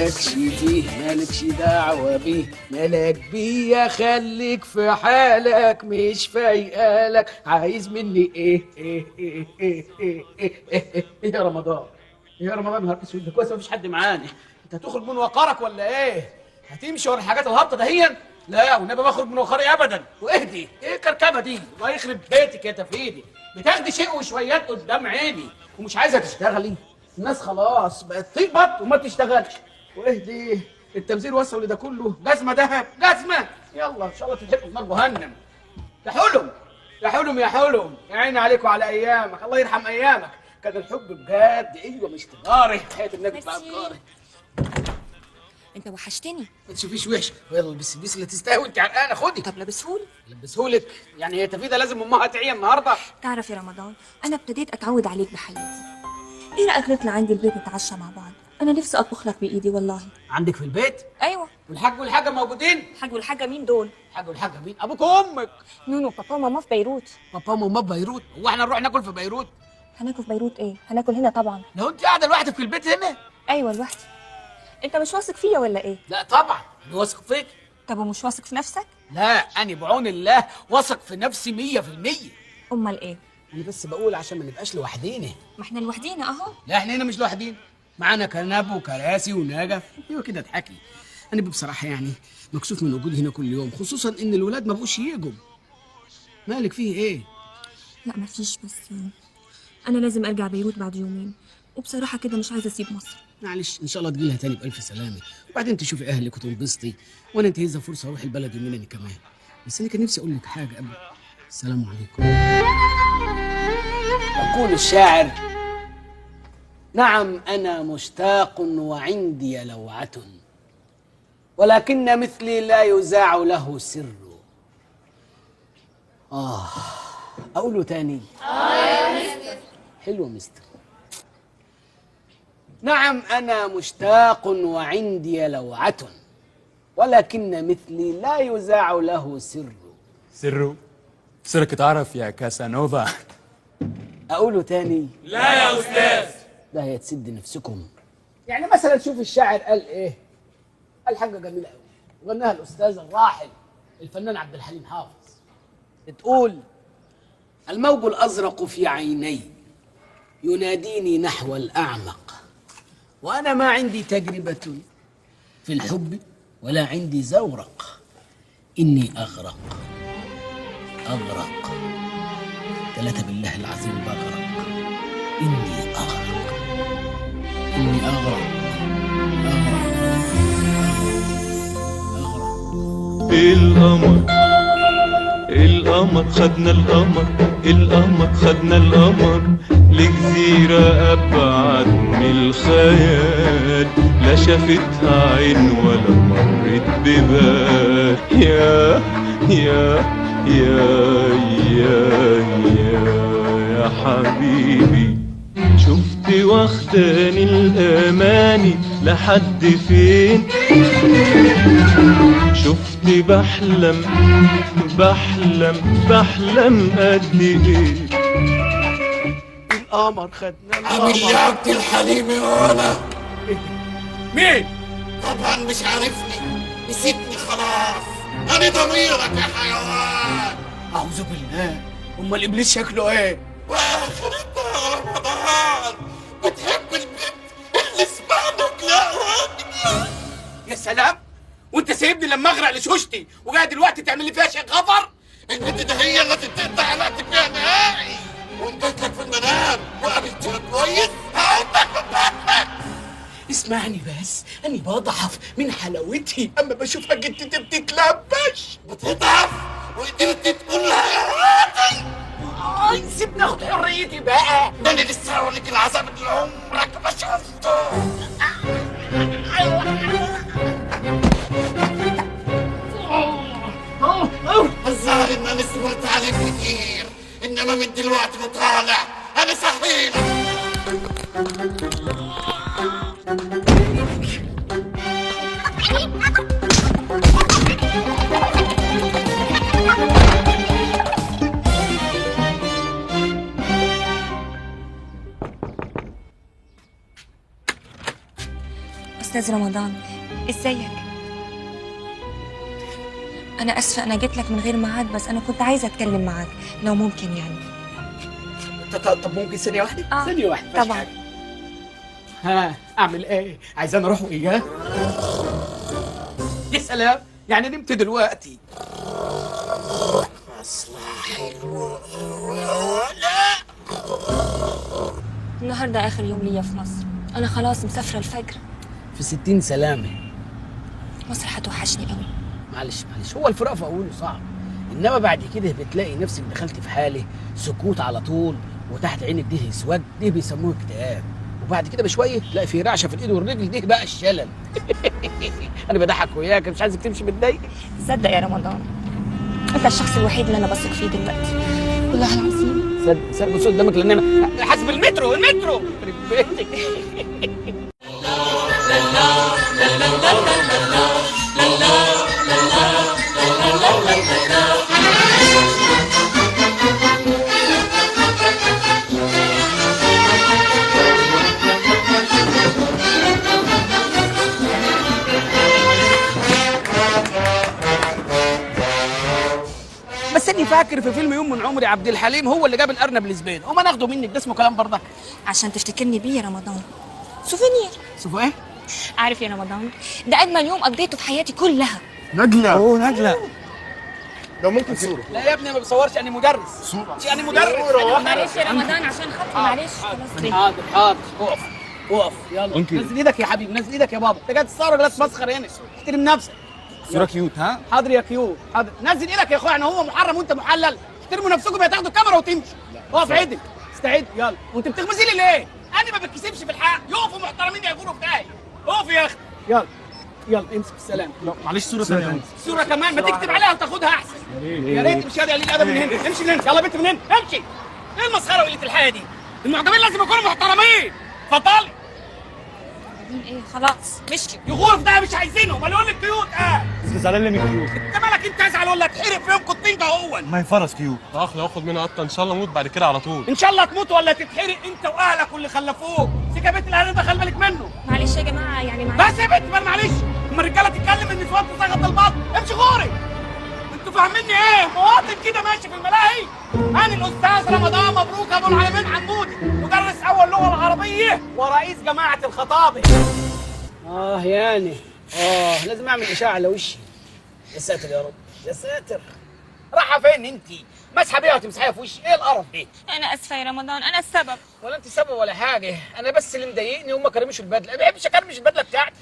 مالكش فيه، مالكش دعوة بيه، مالك بيا، خليك في حالك، مش فايقالك، عايز مني ايه ايه ايه ايه ايه ايه ايه ايه يا رمضان؟ ايه يا رمضان؟ نهار اسود، ده كويس مفيش حد معانا. انت هتخرج من وقارك ولا ايه؟ هتمشي ورا الحاجات الهابطه دهيا؟ لا والنبي ما اخرج من وقاري ابدا. واهدي، ايه الكركبه دي؟ الله يخرب بيتك يا تفيدي، بتاخدي شيء وشويات قدام عيني ومش عايزه تشتغلي. الناس خلاص بقت تقبض وما تشتغلش. واهدي، التمثيل وصل لده كله. جزمه دهب، جزمه، يلا ان شاء الله تتحرقوا في نار جهنم. يا حلم يا حلم يا حلم، يا عيني عليكم على ايامك، الله يرحم ايامك، كان الحب بجد. ايوه مش تجاري، حياة النبي بقى تجاري. انت وحشتني. ما تشوفيش وحش. يلا البسي البسي اللي تستاهل، انت عرقانه، خدي. طب لبسهولي. لبسهولك يعني؟ هي تفيده لازم امها تعيا النهارده؟ تعرف يا رمضان، انا ابتديت اتعود عليك بحياتي. ايه رايك نطلع عندي البيت نتعشى مع بعض؟ انا نفسي اطبخ لك بايدي والله. عندك في البيت؟ ايوه. والحاج والحاجة موجودين؟ الحاج والحاجة مين دول؟ الحاج والحاجة مين؟ ابوك وامك. no no، بابا وماما في بيروت. بابا وماما في بيروت؟ هو احنا نروح ناكل في بيروت؟ هناكل في بيروت ايه؟ هناكل هنا طبعا. لو انت قاعدة لوحدك في البيت هنا؟ ايوه لوحدي. انت مش واثق فيا ولا ايه؟ لا طبعا انا واثق فيك. طب ومش واثق في نفسك؟ لا انا بعون الله واثق في نفسي 100%. امال ايه؟ انا بس بقول عشان ما نبقاش لوحدينا. ما احنا لوحدينا اهو. لا احنا هنا مش لوحدينا، معانا كنب وكراسي ونجف. ايوه كده اضحكي. انا بصراحة يعني مكسوف من وجودي هنا كل يوم، خصوصا ان الولاد ما بقوش يجوا. مالك فيه ايه؟ لا مفيش، بس انا لازم ارجع بيروت بعد يومين، وبصراحة كده مش عايزه اسيب مصر. معلش ان شاء الله تجيلها تاني بالف سلامه، وبعدين تشوفي اهلك وتنبسطي، وانا انتهزها فرصة اروح البلد يومين انا كمان. بس انا كان نفسي اقول لك حاجة قبل. السلام عليكم. يقول الشاعر: نعم أنا مشتاق وعندي لوعة، ولكن مثلي لا يذاع له سر. أقوله تاني؟ يا مستر. حلو مستر. نعم أنا مشتاق وعندي لوعة، ولكن مثلي لا يذاع له سر. سره؟ سرك اتعرف يا كاسانوفا. أقوله تاني؟ لا يا أستاذ. ده هي تسد نفسكم. يعني مثلا شوف الشاعر قال إيه؟ قال حاجة جميلة أوي، وغناها الأستاذ الراحل الفنان عبد الحليم حافظ. بتقول: الموج الأزرق في عيني يناديني نحو الأعمق، وأنا ما عندي تجربة في الحب ولا عندي زورق، إني أغرق أغرق ثلاثة بالله العظيم بغرق، إني أغرق إني أغرق أغرق أغرق. القمر القمر خدنا القمر، القمر خدنا القمر لجزيرة أبعد من الخيال، لا شافتها عين ولا مرت ببال. يا يا يا يا يا يا حبيبي، شفت واخداني الأماني لحد فين؟ شفت بحلم بحلم بحلم قد ايه. القمر خدنا القمر. عامل يا عبد الحليم يا ولا؟ مين؟ طبعا مش عارفني، نسيتني خلاص. انا ضميرك يا حيوان. اعوذ بالله، امال ابليس شكله ايه؟ واخرتها يا رمضان بتحب البنت اللي اسمها نجلاء. يا سلام، وانت سايبني لما اغرق لشوشتي وجاي دلوقتي تعمل لي فيها شيء غفر؟ البنت ده هي اللي تتقطع علاقتك بيها نهائي، وانت لك في المنام وقابلتها كويس هقطك من بطنك. اسمعني بس، أنا بضعف من حلاوتي أما بشوفها جدتي بتتلبش. بتضعف وقدرت تقول لها يا راجل؟ سيبني اخد حريتي بقى. ده انا لسه هوريك العذاب اللي عمرك ما شفته. الظاهر ان انا صبرت عليك كتير، انما من دلوقتي وطالع انا صحيح. استاذ رمضان ازيك؟ انا اسفه انا جيت لك من غير ميعاد، بس انا كنت عايزه اتكلم معاك لو ممكن يعني. طب ممكن ثانية واحدة؟ ثانية واحدة طبعا. ها اعمل ايه؟ عايزاني اروح واياه؟ يا سلام، يعني نمت دلوقتي. حلوة. النهارده اخر يوم ليا في مصر، انا خلاص مسافرة الفجر. في 60 سلامه. مصر هتوحشني قوي. معلش معلش، هو الفراق في اوله صعب، انما بعد كده بتلاقي نفسك دخلت في حاله سكوت على طول، وتحت عينك ده اسود، ده بيسموه اكتئاب، وبعد كده بشوية تلاقي في رعشه في الايد والرجل، دي بقى الشلل. انا بضحك وياك، مش عايزك تمشي متضايق. تصدق يا رمضان انت الشخص الوحيد اللي انا بثق فيه دلوقتي، والله العظيم. صدق صدق، بص قدامك لان انا حاسب المترو المترو. يخرب بيتك. بس اني فاكر في فيلم يوم من عمري عبد الحليم هو اللي جاب الارنب لزبيده، وما ناخده منك، ده اسمه كلام برضك. عشان تفتكرني بيه يا رمضان. souvenir. souve ايه؟ عارف يا رمضان ده اجمل يوم قضيته في حياتي كلها. نجلة. اوه نجلة، لو ممكن صورة. لا يا ابني ما بصورش، انا مدرس. صورة انا مدرس. معلش يا رمضان عشان خاطري، معلش خلاص. حاضر حاضر، اقف اقف يلا. نزل ايدك يا حبيبي، نزل ايدك يا بابا، انت جاي تصور ولا تمسخر هنا؟ احترم نفسك. صورة cute. ها حاضر يا cute، حاضر. نزل ايدك يا اخويا، يعني هو محرم وانت محلل؟ احترموا نفسكم، يا تاخدوا الكاميرا وتمشي. اقف عدل، استعد يلا. وانت بتغمزي لي ليه؟ انا ما بتكسبش في الحق، يقفوا محترمين يقولوا في داهية. اقف يا اخي، يلا يلا امسك السلام. لا معلش صورة ثانية. صورة كمان، ما تكتب عليها وتاخدها احسن. يا ريت. مش قليل الادب من هنا، امشي من هنا، يلا بنت من هنا، امشي. ايه المسخره وقلة الحياة دي؟ المعجبين لازم يكونوا محترمين. اتفضلي. ايه خلاص مشي. يغور في ده مش عايزينهم، قالوا لي cute. بس زعلان ليه من cute؟ انت مالك انت، ازعل ولا اتحرق في يومكم الطين ده هو. ما هي فرس cute. اخ لو اخد منها قطة ان شاء الله اموت بعد كده على طول. ان شاء الله تموت ولا تتحرق انت واهلك واللي خلفوك. سيكا بنت الهرم ده خلي بالك منه. معلش يا جماعة يعني معلش. بس يا بنت ما معلش، اما الرجالة تتكلم النسوان تسقط البطن. امشي غوري. انتوا فاهميني ايه؟ مواطن كده ماشي في الملاهي. انا الاستاذ رمضان مبروك ابو العالمين حمودي، مدرس اول لغة العربية ورئيس جماعة الخطابة. يعني لازم اعمل اشاعة على وشي. يا ساتر يا رب، يا ساتر. رايحة فين انت؟ مسحه بيها وتمسحيها في وشي، ايه القرف ده؟ انا اسفه يا رمضان، انا السبب. ولا انت سبب ولا حاجة، انا بس اللي مضايقني هم كرمشوا البدلة، ما بحبش اكرمش البدلة بتاعتي.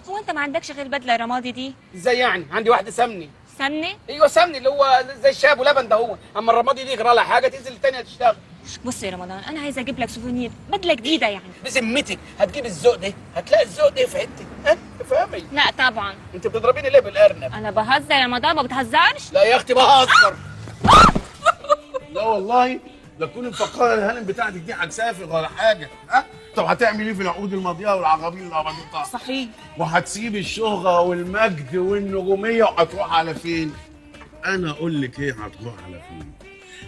هو انت ما عندكش غير بدله رمادي دي؟ ازاي يعني؟ عندي واحدة سمني. سمني؟ ايوه سمني، اللي هو زي الشاب ولبن ده هو، اما الرمادي دي غير لها حاجة، تنزل الثانية تشتغل. بص يا رمضان انا عايزه اجيب لك souvenir، بدله جديدة يعني. بذمتك هتجيب الذوق ده؟ هتلاقي الذوق ده في حتة؟ ها تفهمي؟ لا طبعا. انت بتضربيني ليه بالارنب؟ انا بهزر يا رمضان، ما بتهزرش؟ لا يا اختي بهزر. لا والله لا تكون مفكرة الهانم بتاعتك دي هتسافر ولا حاجة. ها طب هتعمل ايه في العقود الماضية والعرابين العبيطه؟ صحيح. وهتسيب الشهرة والمجد والنجوميه وهتروح على فين؟ انا اقول لك ايه، هتروح على فين؟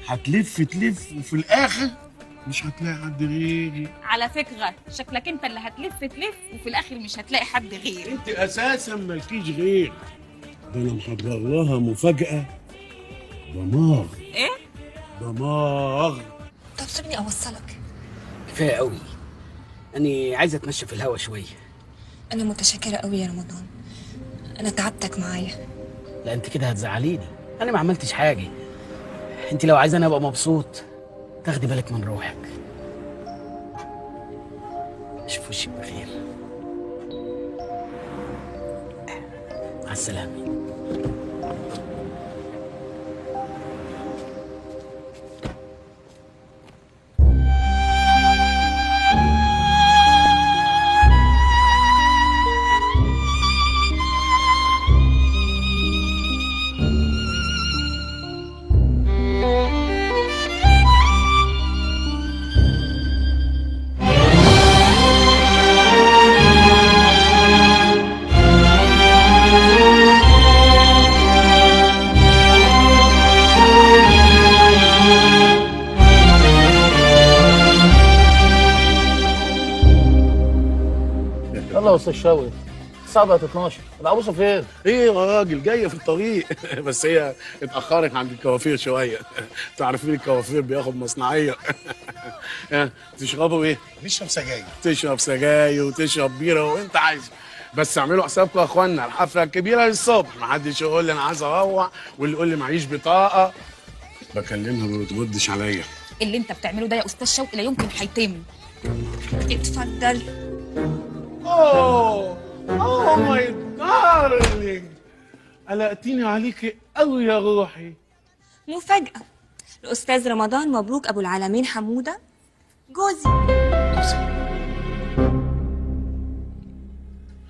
هتلف تلف وفي الاخر مش هتلاقي حد غيري. على فكرة شكلك انت اللي هتلف تلف وفي الاخر مش هتلاقي حد غيري. انت اساسا مالكيش غير. ده انا محضر لها مفاجاة دمار. ايه؟ دمار. طب سيبني اوصلك. كفاية قوي، انا عايزه اتمشى في الهوا شوية. انا متشكره قوي يا رمضان، انا تعبتك معايا. لا انت كده هتزعليني، انا ما عملتش حاجة. انت لو عايزاني ابقى مبسوط تاخدي بالك من روحك. اشوف وشك بخير. مع السلامة. يلا يا استاذ شوقي، الساعة بقت 12، العروسة فين؟ ايه يا راجل، جاية في الطريق. بس هي اتاخرت عند الكوافير شوية. تعرفين الكوافير بياخد مصنعيه. تشربوا ايه؟ نشرب سجاير. تشرب سجاير وتشرب بيره وانت عايز، بس اعملوا حسابكم يا اخوانا، الحفلة الكبيرة للصبح، محدش يقول لي انا عايز اروح واللي يقول لي معيش بطاقة. بكلمها ما بتردش عليا. اللي انت بتعمله ده يا استاذ شوقي لا يمكن هيتم. اتفضل. oh oh my darling، قلقتيني عليكي قوي يا روحي. مفاجأة، الأستاذ رمضان مبروك أبو العالمين حمودة جوزي.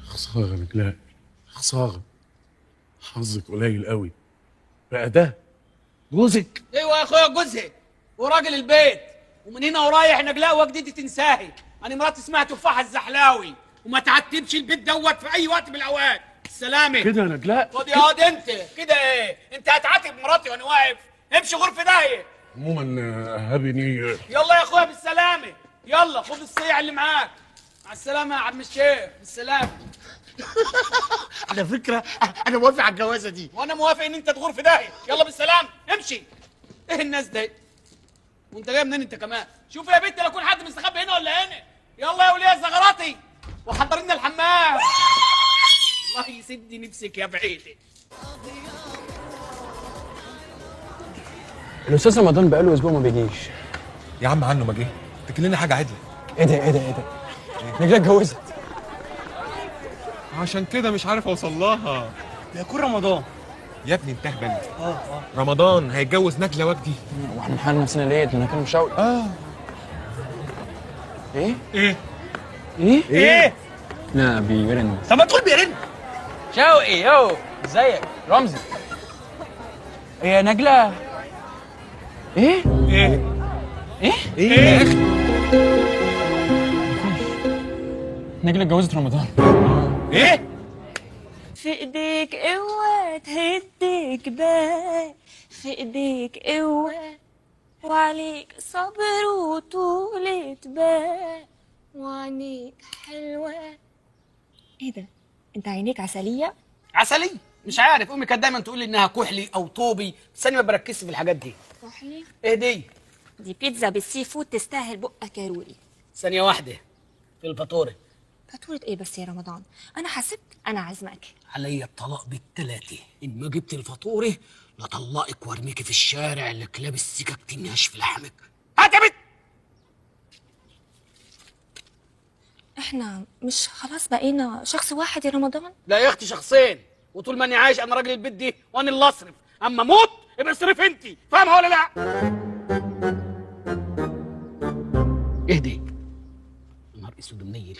خسارة نجلاء، خسارة، حظك قليل قوي. بقى ده جوزك؟ ايوه يا اخويا جوزي وراجل البيت، ومن هنا ورايح نجلاء وجدتي تنساهي. انا مراتي اسمها تفاحة الزحلاوي، وما تعتبش البيت دوت في اي وقت من الاوقات. السلامة كده يا نجلاء. خد يا واد انت كده ايه؟ انت هتعاتب مراتي وانا واقف؟ امشي غرفة داهية. عموما happy new year. يلا يا اخويا بالسلامة، يلا خد الصيع اللي معاك. مع السلامة يا عم الشيخ، بالسلامة. على فكرة انا موافق على الجوازه دي. وانا موافق ان انت تغور في داهية. يلا بالسلامة، امشي. ايه الناس دي؟ وانت جاي منين انت كمان؟ شوف يا بنت لو يكون حد مستخبي هنا ولا هنا. يلا يا وليه زغراتي وحضر لنا الحمام. الله يسد نفسك يا بعيدي. الاستاذ رمضان بقاله اسبوع ما بيجيش. يا عم عنه ما جه، تكلمني حاجة عدله. ايه ده ايه ده ايه ده؟ نجلاء اتجوزت. عشان كده مش عارف اوصل لها. ده يكون رمضان يا ابني، انت اهبل. رمضان هيتجوز نجله وجدي. واحنا نحرم نفسنا ليه؟ ده انا كان شوقي. ايه؟ ايه؟ ايه؟ ايه؟ لا بيرن. طب ما تقول بيرن. شوقي يو، ازيك؟ رمزي. ايه يا نجله؟ ايه؟ ايه؟ ايه؟ ايه؟ نجله اتجوزت رمضان. ايه؟ في ايديك قوة تهد جبال، في ايديك قوة وعليك صبر وطولة بال، وعينيك حلوة. ايه ده؟ انت عينيك عسلية؟ عسلية؟ مش عارف، امي كانت دايما تقول لي انها كحلي او طوبي، بس انا ما بركزش في الحاجات دي. كحلي؟ ايه دي؟ دي بيتزا بال seafood تستاهل بقك يا روري. ثانية واحدة، في الفاتورة. فاتورة ايه بس يا رمضان؟ انا حسبت انا عازمك. عليا الطلاق بالتلاتة، ان ما جبت الفاتورة لطلقك وارميكي في الشارع لكلاب السكك تنهش في لحمك. هات يا بنت. احنا مش خلاص بقينا شخص واحد يا رمضان؟ لا يا اختي شخصين، وطول ما اني عايش انا راجل البيت دي وانا اللي اصرف، اما اموت يبقى اصرف انت، فاهمه ولا لا؟ اهدي. يا نهار اسود منيل،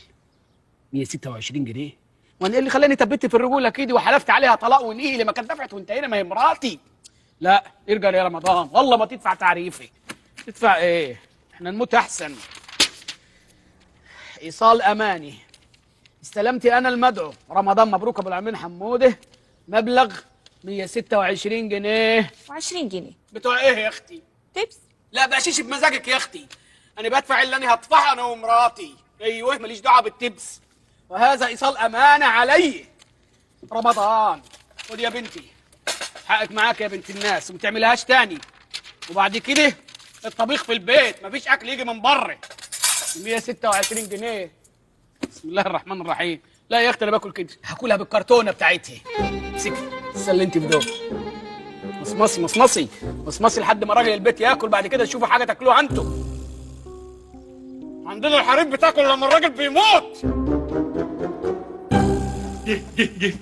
126 جنيه، وانا ايه اللي خلاني تبت في الرجولة كده وحلفت عليها طلاق ونقيله؟ ما كانت دفعت وانتهينا، ما هي مراتي. لا ارجع يا رمضان، والله ما تدفع تعريفي. تدفع ايه؟ احنا نموت احسن. ايصال اماني، استلمت انا المدعو رمضان مبروك ابو العمين حموده، مبلغ 126 جنيه. و20 جنيه بتوع ايه يا اختي؟ تبس؟ لا بقشيش بمزاجك يا اختي، انا بدفع اللي انا هدفعه انا ومراتي. ايوه ماليش دعوه بالتبس، وهذا ايصال امانه علي. رمضان خد يا بنتي حقك معاك يا بنت الناس، وما تعملهاش تاني. وبعد كده الطبيخ في البيت، مفيش اكل يجي من بره. 126 جنيه، بسم الله الرحمن الرحيم. لا يا اختي انا باكل كده، هاكلها بالكرتونه بتاعتي. امسكي سلمتي في دول. مصمصي مصمصي مصمصي لحد ما راجل البيت ياكل، بعد كده تشوفوا حاجة تاكلوها انتوا. عندنا الحريم بتاكل لما الراجل بيموت. جه جه جه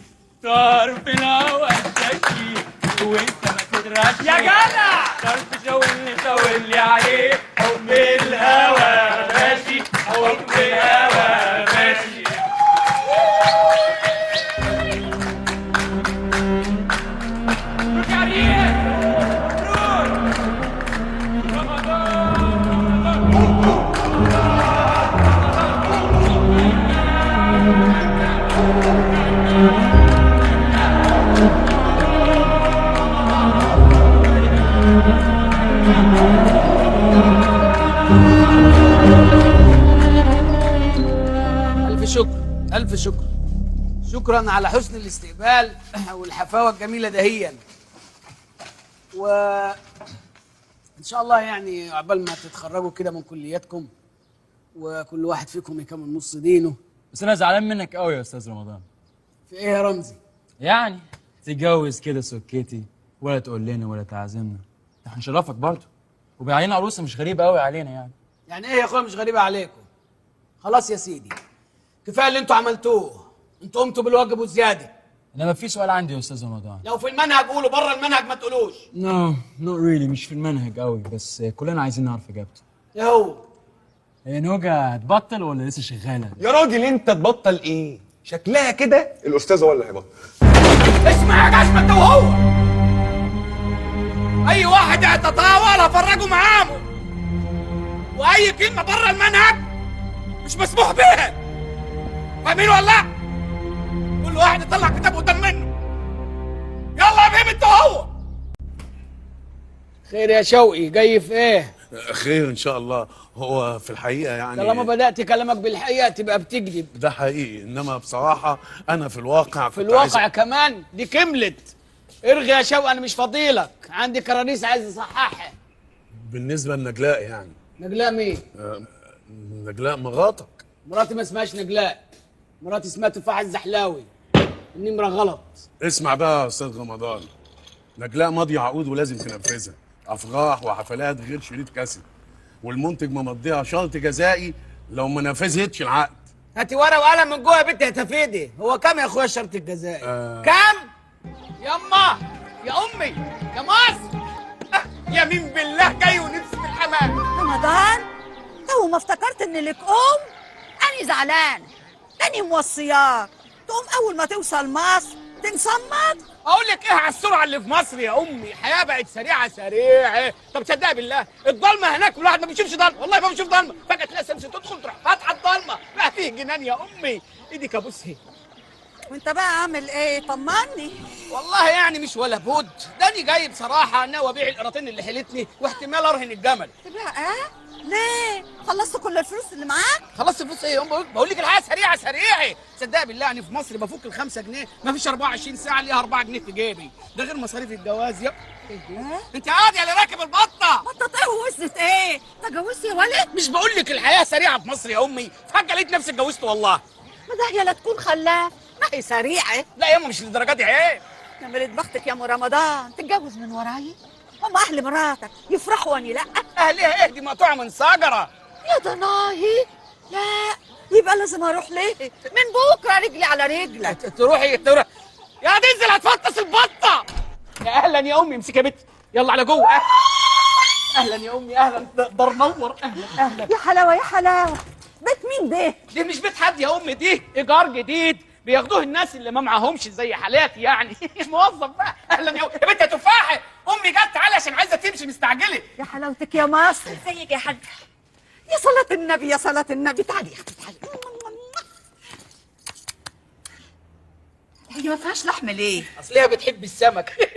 طرف الهوا الشكي وانت ما تدركش يا جدع. طرف شاورلي شاورلي عليه، حب الهوا ماشي، حب الهوا ماشي. مبروك يا عريس، مبروك رمضان. رمضان. الف شكر، شكرا على حسن الاستقبال والحفاوه الجميلة دهيا، و ان شاء الله يعني عقبال ما تتخرجوا كده من كلياتكم وكل واحد فيكم يكمل نص دينه. بس انا زعلان منك قوي يا استاذ رمضان. في ايه يا رمزي؟ يعني تتجوز كده سكتي ولا تقول لنا ولا تعزمنا، ده هنشرفك برضه، وبعدين عروسه مش غريبة قوي علينا يعني. يعني ايه يا اخويا مش غريبة عليكم؟ خلاص يا سيدي، كفاية اللي انتوا عملتوه، انتوا قمتوا بالواجب وزيادة. انما في سؤال عندي يا استاذ رمضان. لو في المنهج قولوا، بره المنهج ما تقولوش. no not really، مش في المنهج قوي، بس كلنا عايزين نعرف اجابته. ايه هو؟ هي نوجه هتبطل ولا لسه شغالة؟ يا راجل انت تبطل ايه؟ شكلها كده الاستاذ هو اللي هيبطل. اسمع يا جزمه انت وهو، اي واحد هيتطاول هفرجه معامه، واي كلمة بره المنهج مش مسموح بيها، فاهمين ولا لا؟ كل واحد يطلع كتاب قدام منه. يلا يا بيبي انت وهو. خير يا شوقي، جاي في ايه؟ خير ان شاء الله. هو في الحقيقة يعني طالما بدات كلامك بالحقيقة تبقى بتكذب. ده حقيقي، انما بصراحة انا في الواقع في الواقع كمان دي كملت. ارغي يا شوقي، انا مش فاضيلك، عندي كراريس عايز اصححها. بالنسبة لنجلاء يعني. نجلاء مين؟ نجلاء مراتك. مراتي ما اسمهاش نجلاء، مراتي اسمها تفاحة الزحلاوي. النمرة غلط. اسمع بقى يا استاذ رمضان، نجلاء ماضيه عقود ولازم تنفذها، افراح وحفلات غير شريط كاسيت، والمنتج ممضيها شرط جزائي لو ما نفذتش العقد. هاتي ورقة وقلم من جوه يا بنتي هتفيدي. هو كام يا اخويا الشرط الجزائي؟ كام؟ يما يا امي يا مصر، يمين بالله جاي ونفسي في الحمام. رمضان تو ما افتكرت ان لك ام، انا زعلان، تاني موصياك تقوم اول ما توصل مصر تنصمت. اقول لك ايه على السرعة اللي في مصر يا امي، الحياة بقت سريعة سريعة. طب تصدق بالله الضلمة هناك والواحد ما بيشوفش ضلمة، والله ما بيشوف ضلمة، فجاة تلاقي الشمس تدخل تروح فاتحة الضلمة، بقى فيه جنان يا امي. ايدك ابوسها. وانت بقى عامل ايه؟ طمني. والله يعني مش ولا بد، ده انا جاي بصراحة ناوي ابيع القراطين اللي حيلتني واحتمال ارهن الجمل. تبيع ايه؟ ليه؟ خلصت كل الفلوس اللي معاك؟ خلصت الفلوس ايه يا ام؟ بقول لك الحياة سريعة سريعة. صدق بالله يعني في مصر بفك ال 5 جنيه ما فيش 24 ساعة ليها 4 جنيه في جيبي، ده غير مصاريف الجواز. يا انت قاعد يا اللي راكب البطة. بطه ايه ووزنة ايه؟ انت اتجوزت يا ولد؟ مش بقول لك الحياة سريعة في مصر يا امي، فجاة لقيت نفسي اتجوزت والله. ما ده هي لا تكون خلاف، ما هي سريعة. لا يا امي مش للدرجة دي، عيب. يا ملت بختك يا ام رمضان، تتجوز من وراي؟ هم اهل مراتك يفرحوا واني لا؟ اهلها ايه دي مقطوعة من شجرة. يا ضناهي، لا يبقى لازم اروح ليه؟ من بكره رجلي على رجلك. تروحي تروحي يا تنزل هتفطس البطة. يا اهلا يا امي، امسكي يا بنتي يلا على جوه. اهلا يا امي، اهلا، دار نور. اهلا اهلا. يا حلاوة يا حلاوة، بيت مين ده؟ دي مش بيت حد يا امي، دي ايجار جديد بياخدوه الناس اللي ما معاهمش زي حالاتي يعني. موظف بقى. اهلا يا امي. يا بنت يا تفاحة، امي جت تعالي عشان عايزه تمشي مستعجلة. يا حلاوتك يا مصر. ازيك يا حاج؟ يا صلاة النبي يا صلاة النبي، تعالي يا اختي تعالي. هي ما فيهاش لحم ليه؟ اصليها بتحب السمك.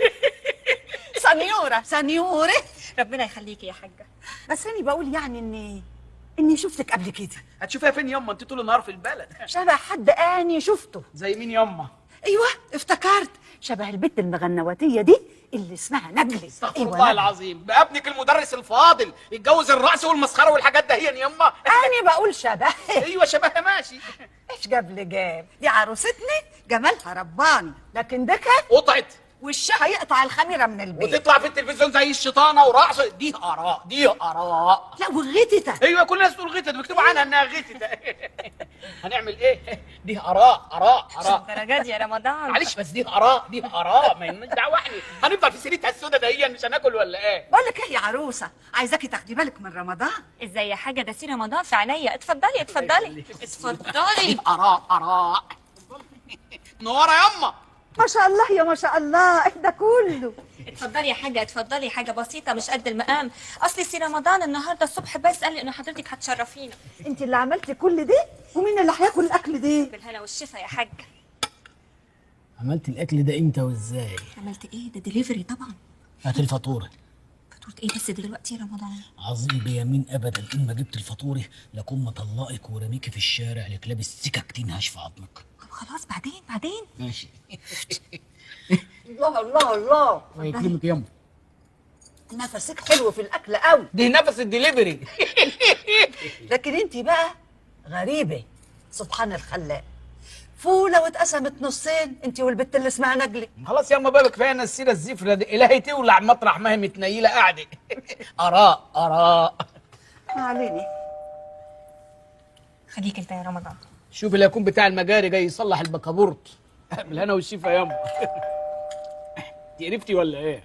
سنيوره سنيوره، ربنا يخليكي يا حاجة. بس انا بقول يعني اني شفتك قبل كده. هتشوفيها فين يما؟ انت طول النهار في البلد. شبه حد اني شفته. زي مين يما؟ ايوه افتكرت، شبه البت المغنواتيه دي اللي اسمها نجلي. استغفر أيوة الله نجلي. العظيم، بقى ابنك المدرس الفاضل يتجوز الرقص والمسخره والحاجات ده هي يما؟ انا بقول شبه. ايوه شبهها ماشي. ايش جاب لي جاب؟ دي عروستني جمالها رباني، لكن دكه قطعت وشها يقطع الخميره من البيت وتطلع في التلفزيون زي الشيطانه ورقص. دي اراء دي اراء. لا وغتته. ايوه كل الناس تقول غتت، مكتوب عنها انها غتته. هنعمل ايه؟ دي اراء اراء اراء. الدرجات دي يا رمضان؟ معلش بس دي اراء دي اراء، ما لناش دعوه احنا هنفضل في سيرتها السودا دهيا، مش هناكل ولا ايه؟ بقول لك ايه يا عروسه، عايزاكي تاخدي بالك من رمضان. ازاي يا حاجة؟ ده سي رمضان في عينيا. اتفضلي اتفضلي اتفضلي. اراء اراء. منورة يما. ما شاء الله يا ما شاء الله، ايه ده كله؟ اتفضلي يا حاجة اتفضلي، حاجة بسيطة مش قد المقام. اصل سي رمضان النهارده الصبح بس قال لي ان حضرتك هتشرفينا. انت اللي عملتي كل ده؟ ومين اللي هياكل الاكل ده؟ بالهنا والشفا يا حاجة. عملت الاكل ده امتى وازاي؟ عملت ايه ده؟ دليفري طبعا. هات الفاتورة. فاتورة ايه بس دلوقتي يا رمضان؟ عظيم بيمين ابدا ان ما جبت الفاتورة لكون مطلقك ورميكي في الشارع لكلاب السكك تنهش في عظمك. طب خلاص بعدين بعدين. ماشي. الله الله الله، الله يكرمك يما. نفسك حلو في الاكل قوي. دي نفس الدليفري. لكن انت بقى غريبة، سبحان الخلاق، فوله واتقسمت نصين انت والبت اللي اسمها نجله. خلاص ياما بابا كفاية السيرة الزفره دي، الهي تولع مطرح ما هي متنيله قاعدة. اراء اراء. ما علينا، خليك انت يا رمضان. شوف اللي يكون بتاع المجاري جاي يصلح البكابورت. بالهنا والشفا ياما. انت قرفتي ولا ايه؟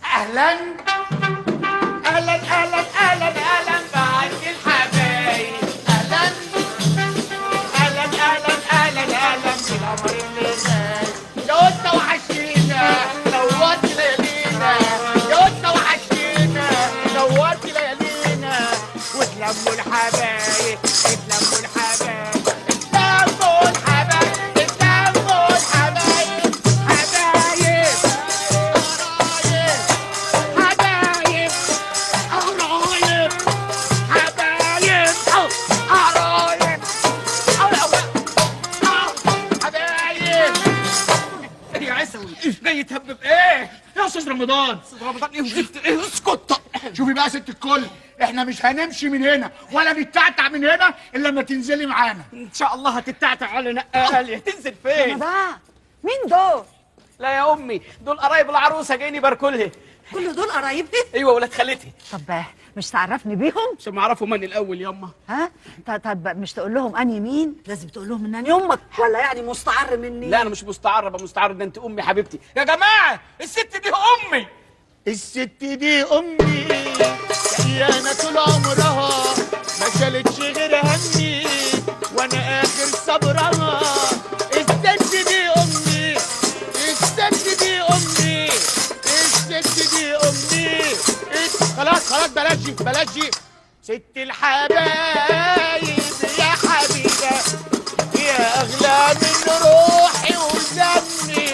اهلا اهلا اهلا اهلا اهلا بعز الحبايب. اهلا اهلا اهلا اهلا اهلا بالقمر اللي غايب. يا قطة وحشتينا نورت ليالينا، يا قطة وحشتينا نورت ليالينا. واتلموا الحبايب، اتلموا الحبايب، اتلموا الحبايب، اتلموا الحبايب، حبايب حبايب قرايب حبايب قرايب حبايب. يا عسوي جاي تهبب ايه يا استاذ رمضان؟ استاذ رمضان ايه وزفت ايه؟ اسكت. شوفي بقى يا ست الكل، احنا مش هنمشي من هنا ولا نتعتع من هنا الا لما تنزلي معانا. ان شاء الله هتتعتع على نقالي. هتنزل فين؟ رمضان مين دول؟ لا يا امي دول قرايب العروسة جايين يباركوا لها. كل دول قرايبها؟ ايوه ولاد خالتي. طب مش تعرفني بيهم؟ عشان ما اعرفهم من الاول ياما. ها؟ طب مش تقول لهم اني مين؟ لازم تقول لهم ان انا امك، ولا يعني مستعر مني؟ لا انا مش مستعر، ابقى مستعر ده انت امي حبيبتي. يا جماعة الست دي امي. الست دي امي يانا طول عمرها ما شالتش غير همي وانا اخر صبرها. الست دي امي، الست دي امي، الست دي امي. خلاص خلاص بلاش بلاش. ست الحبايب يا حبيبه يا اغلى من روحي ودمي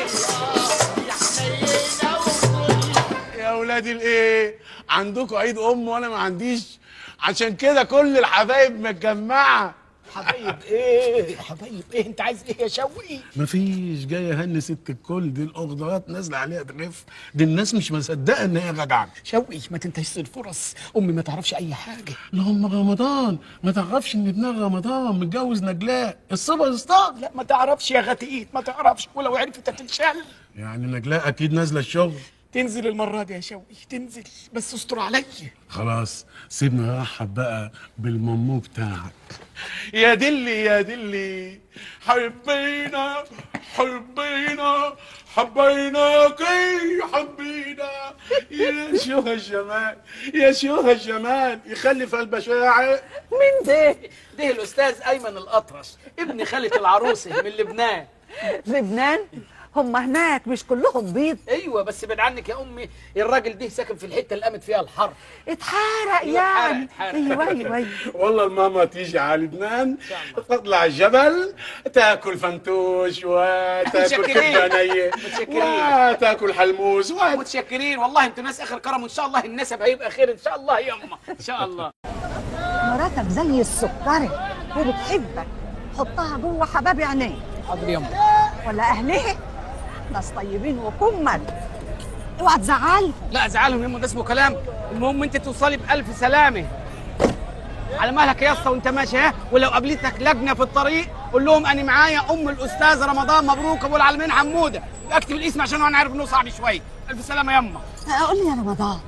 يا حنينه وكل. يا ولاد الايه، عندكم عيد ام وانا ما عنديش، عشان كده كل الحبايب متجمعه. حبايب ايه؟ حبايب ايه؟ انت عايز ايه يا شوقي؟ مفيش، جاي اهني ست الكل دي، الاخضرات نازله عليها تلف، دي الناس مش مصدقه ان هي راجعه. شوقي ما تنتهيش الفرص، امي ما تعرفش اي حاجة. لا ام رمضان ما تعرفش ان ابنها رمضان متجوز نجلاء السوبر ستار. لا ما تعرفش يا غتيت، ما تعرفش، ولو عرفت هتنشل. يعني نجلاء اكيد نازله الشغل. تنزل المرة دي يا شوقي، تنزل بس استر عليا. خلاص سيبنا ارحب بقى بالممو بتاعك. يا دلي يا دلي حبينا حبينا حبيناك حبينا. يا شوها الجمال، يا شوها الجمال، يخلف البشاعة. مين ده؟ ده الاستاذ ايمن الاطرش، ابن خالة العروسة من لبنان. لبنان؟ هم هناك مش كلهم بيض؟ ايوه بس بعد عنك يا امي، الراجل ده ساكن في الحتة اللي قامت فيها الحرب. اتحرق يعني. اتحرق. ايوه ايوه ايوه. والله الماما تيجي على لبنان تطلع الجبل تاكل فنتوش وتاكل كبده نيه وتاكل حلموس. متشكرين والله، انتوا ناس اخر كرم، وان شاء الله النسب هيبقى خير ان شاء الله يما ان شاء الله. مراتك زي السكري وبتحبك، حطها جوه حباب عينيك. حاضر يما. ولا اهلها ناس طيبين وكمل، اوعى تزعلهم. لا ازعلهم يما، ده اسمه كلام. المهم انت توصلي بالف سلامه. على مهلك يا اسطى وانت ماشي، ها، ولو قابلتك لجنة في الطريق قول لهم انا معايا ام الاستاذ رمضان مبروك ابو العالمين حموده، اكتب الاسم عشان انا عارف انه صعب شوية. الف سلامه يما. قول لي يا رمضان،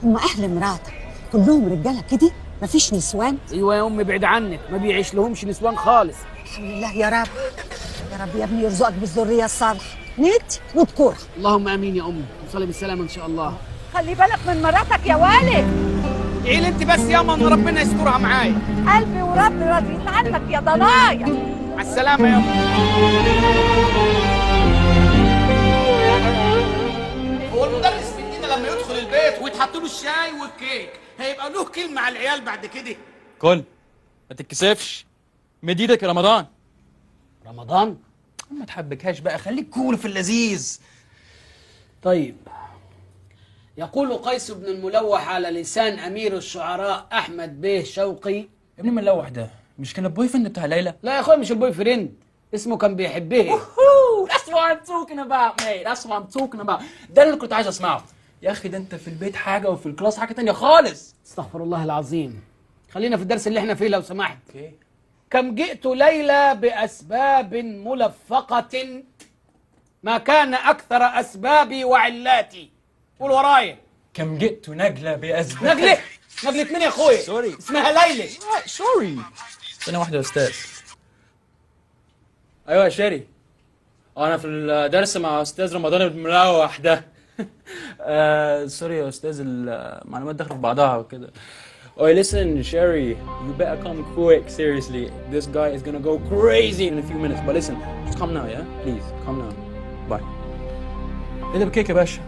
هم اهل مراتك كلهم رجاله كده؟ مفيش نسوان؟ ايوه يا امي بعيد عنك، ما بيعيش لهمش نسوان خالص. الحمد لله يا رب، يا رب يا ابني يرزقك بالذريه الصالحة، نت وبكوره. اللهم امين يا امي، توصلي بالسلامة ان شاء الله. خلي بالك من مراتك يا والد. ادعي انت بس ياما ان ربنا يسترها معايا. قلبي وربي راضيين عنك يا ضنايا. مع السلامة يا امي. هو المدرس مننا لما يدخل البيت ويتحط له الشاي والكيك هيبقى له كلمة على العيال بعد كده؟ كل ما تتكسفش، مد ايدك يا رمضان. رمضان؟ ما تحبكهاش بقى، خليك كول في اللذيذ. طيب يقول قيس بن الملوح على لسان امير الشعراء احمد بيه شوقي. يا ابني الملوح ده مش كان ال boyfriend بتاع ليلى؟ لا يا اخويا مش ال boyfriend، اسمه كان بيحبها. That's what I'm talking about mate. That's what I'm talking about. ده اللي كنت عايز اسمعه. يا اخي ده انت في البيت حاجة وفي ال class حاجة تانية خالص. استغفر الله العظيم. خلينا في الدرس اللي احنا فيه لو سمحت. okay. كم جئت ليلى بأسباب ملفقة ما كان أكثر أسبابي وعلاتي. قول ورايا. كم جئت نجلة بأسباب. نجلة؟ نجلة مين يا اخويا؟ sorry. اسمها ليلى. sorry. ثانية واحدة يا أستاذ. أيوة يا شيري، أنا في الدرس مع أستاذ رمضان الملوح ده. sorry يا أستاذ، المعلومات داخلة في بعضها وكده. Oh, listen, Sherry, you better come quick, seriously. This guy is gonna go crazy in a few minutes. But listen, just come now, yeah? Please, come now. Bye. ايه ده بكيك يا باشا؟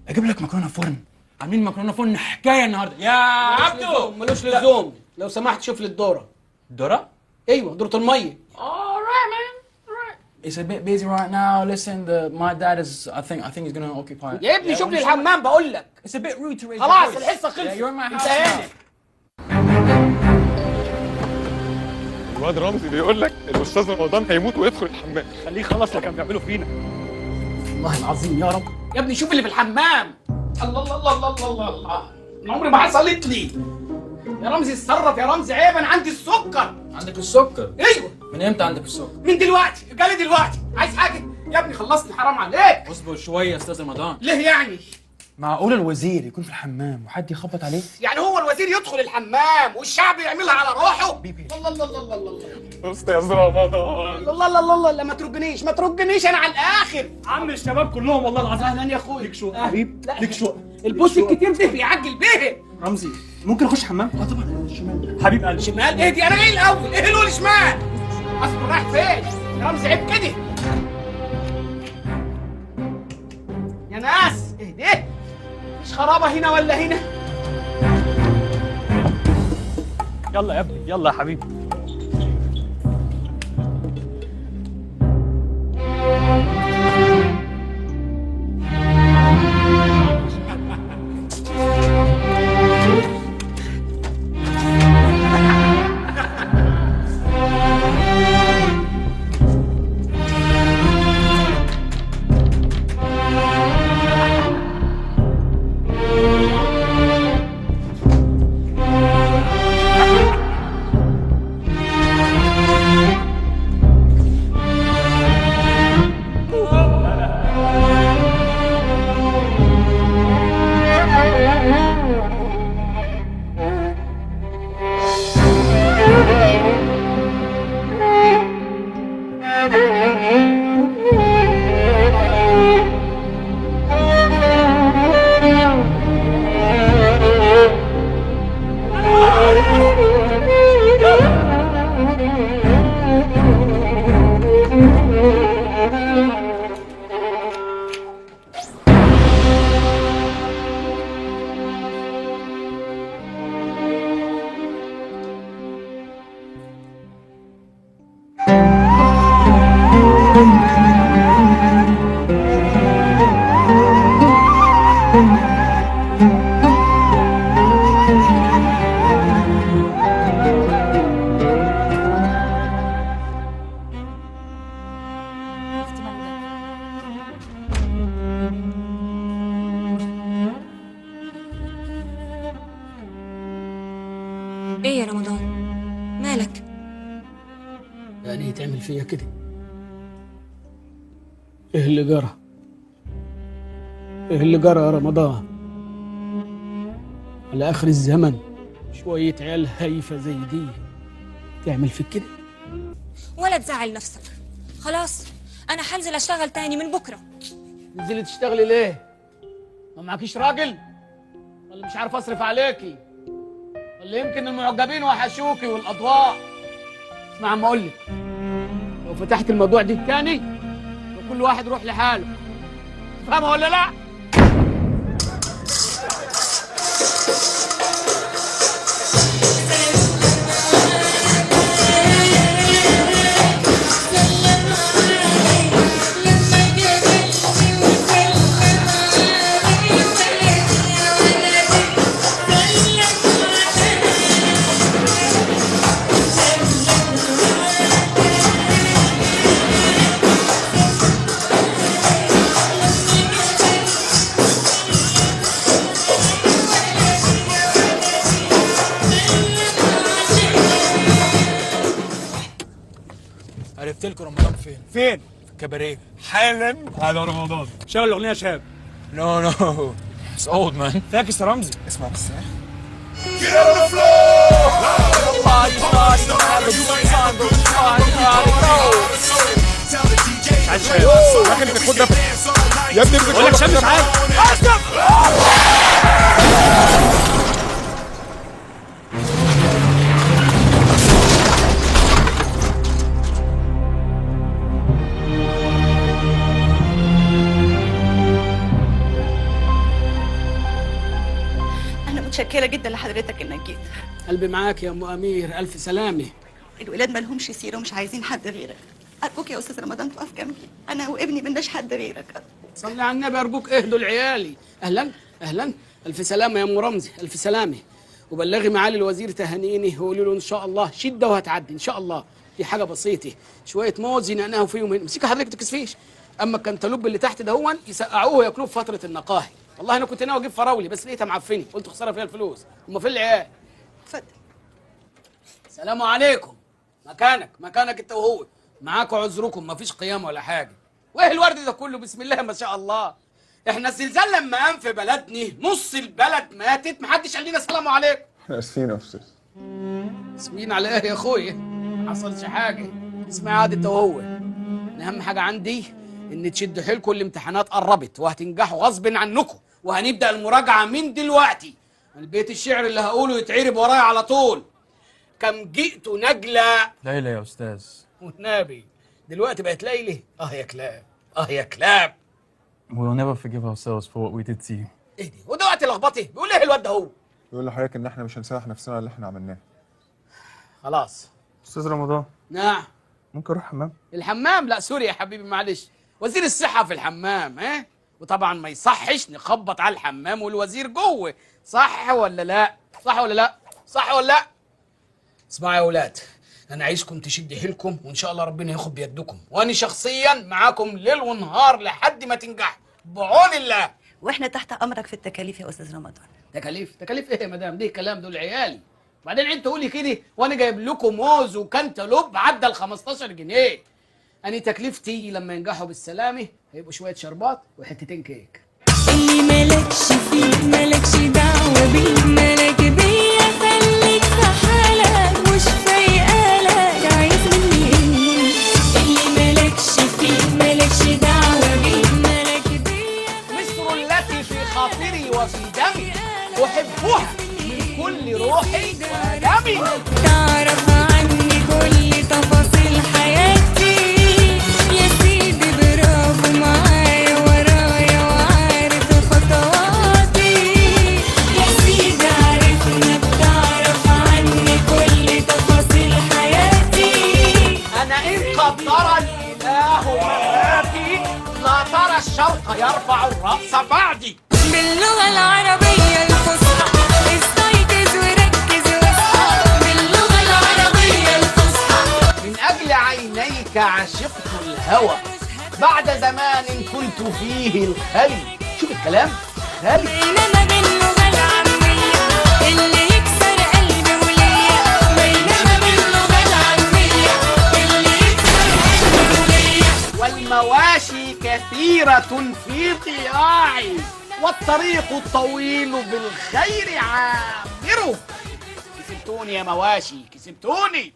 اجيب لك مكرونه فرن. عاملين مكرونه فرن حكاية النهارده يا عبدو. ملوش لزوم، لو سمحت شوف لي الدورة. الدورة؟ ايوه، دوره المية. Alright man, alright. It's a bit busy right now. Listen, my dad is, I think he's gonna occupy. يا ابني شوف لي الحمام بقول لك. It's a bit rude to raise. خلاص الحصة خلصت. Yeah, you're in my house انتهينا. الواد رمزي بيقول لك الاستاذ رمضان هيموت ويدخل الحمام. خليه يخلص اللي كان بيعمله فينا. والله العظيم يا رب. يا ابني شوف اللي في الحمام. الله الله الله الله الله الله، انا عمري ما حصلت لي. يا رمزي اتصرف يا رمزي، عيب انا عندي السكر. عندك السكر؟ ايوه. من امتى عندك السكر؟ من دلوقتي، جالي دلوقتي. عايز حاجة؟ يا ابني خلصني حرام عليك. اصبر شوية يا استاذ رمضان. ليه يعني؟ معقول الوزير يكون في الحمام وحد يخبط عليه؟ يعني هو الوزير يدخل الحمام والشعب يعملها على روحه؟ الله الله الله الله الله. استاذ رمضان. الله الله الله الله، لا ما ترجنيش ما ترجنيش، انا على الاخر. عم الشباب كلهم والله العظيم. اهلا يا اخويا. ليك شوق حبيب، ليك شوق. البوس الكتير ده بيعجل به. رمزي ممكن اخش حمام؟ اه طبعا شمال حبيب قلبي. شمال؟ ايه دي؟ انا جاي الاول. ايه اللي شمال؟ اصبر، رايح فين؟ يا رمزي عيب كده. يا ناس اهديه، مش خرابه هنا ولا هنا. يلا يا ابني، يلا يا حبيبي. ايه يا رمضان مالك؟ يعني ايه تعمل فيا كده؟ ايه اللي جرى؟ ايه اللي جرى يا رمضان؟ على اخر الزمن شوية عيال هايفة زي دي تعمل فيك كده؟ ولا تزعل نفسك، خلاص انا هنزل اشتغل تاني من بكره. تنزلي تشتغلي ليه؟ ما معكيش راجل؟ ولا مش عارف اصرف عليكي؟ ولا يمكن المعجبين وحشوكي والاضواء؟ اسمع عم اقول لك، لو فتحت الموضوع ده تاني وكل واحد يروح لحاله، فاهمه ولا لا؟ عرفت لكم رمضان فين؟ فين؟ في الكباريه حالا على رمضان. شغل الاغنية يا شهاب. No no, it's old man. فاكس يا رمزي. اسمع بس. Get on the floor! Party, party, have a good time, good party, party, go! مش عايز شهاب. يا اخي امسك خد نفسك يا ابني، امسك. بقول لك شهاب مش عايز. انا متشكره جدا لحضرتك انك جيت. قلبي معاك يا ام امير، الف سلامه. الولاد مالهمش سيره ومش عايزين حد غيرك. ارجوك يا استاذ رمضان تقف جنبي، انا وابني ملناش حد غيرك. صلي على النبي، ارجوك اهدوا لعيالي. اهلا اهلا، الف سلامه يا ام رمزي، الف سلامه. وبلغي معالي الوزير تهانيني وقولي له ان شاء الله شده وهتعدي ان شاء الله. دي حاجة بسيطة، شوية موز ينقنقوا فيهم هنا. امسكي حضرتك تكسفيش. اما الكنتالوب اللي تحت دهون يسقعوه وياكلوه في فترة النقاهه. والله انا كنت ناوي اجيب فراولي بس لقيتها معفنه، قلت خسارة فيها الفلوس. هما فين العيال؟ اتفضل. السلام عليكم. مكانك مكانك انت وهو، معاكوا عذركم، مفيش قيام ولا حاجة. وايه الورد ده كله؟ بسم الله ما شاء الله. احنا الزلزال لما قام في بلدني نص البلد ماتت، محدش قال لنا السلام عليكم. احنا اسفين يا استاذ. اسفين على ايه يا اخويا؟ ما حصلش حاجة. اسمع عاد انت وهو، انا اهم حاجة عندي ان تشدوا حيلكم، الامتحانات قربت وهتنجحوا غصب عنكم، وهنبدا المراجعة من دلوقتي. البيت الشعر اللي هقوله يتعرب ورايا على طول. كم جئت نجلة ليلى يا استاذ. والنبي دلوقتي بقت ليلى. اه يا كلاب، اه يا كلاب. We'll never forgive ourselves for what we did to you. اهدي، ودلوقتي لخبطي. بيقول ايه الواد ده هو؟ بيقول لحضرتك ان احنا مش هنسامح نفسنا على اللي احنا عملناه. خلاص. استاذ رمضان. نعم. ممكن اروح الحمام؟ الحمام؟ لا sorry يا حبيبي معلش، وزير الصحة في الحمام. ها؟ وطبعا ما يصحش نخبط على الحمام والوزير جوه، صح ولا لا؟ صح ولا لا؟ صح ولا لا؟ اسمعوا يا اولاد، انا عايزكم تشد حيلكم وان شاء الله ربنا ياخد بيدكم، وانا شخصيا معاكم ليل ونهار لحد ما تنجحوا بعون الله. واحنا تحت امرك في التكاليف يا استاذ رمضان. تكاليف؟ تكاليف ايه يا مدام؟ دي كلام دول عيالي. وبعدين انت تقولي كده وانا جايب لكم موز وكنتالوب عدى ال 15 جنيه. انا تكلفتي لما ينجحوا بالسلامة هيبقوا شوية شربات وحتتين كيك. اللي مالكش فيه مالكش دعوه بيه، مالك بيا خليك في حالك مش فايقالك، عايز مني ايه؟ اللي مالكش فيه مالكش دعوه بيه، مالك بيا. مصر التي في خاطري وفي دمي احبها من كل روحي ودمي. تعرف عني كل تفاصيل حياتي يا سيدي، برافو معايا ورايا وعارف خطواتي يا سيدي، عارفنا بتعرف عني كل تفاصيل حياتي. انا ان قدر الاله مماتي لا ترى الشرق يرفع الراس بعدي. باللغة العربية الفصحى استيقظ وركز واصحى، باللغة العربية الفصحى. من أجل عينيك عشقت الهوى بعد زمان كنت فيه الخلي. شوف الكلام خلي. بينما باللغة العامية اللي يكسر قلبي وليا، بينما باللغة العامية اللي يكسر قلبي وليا. والمواشي كثيرة في ضياعي والطريق الطويل بالخير عامرة. كسبتوني يا مواشي، كسبتوني.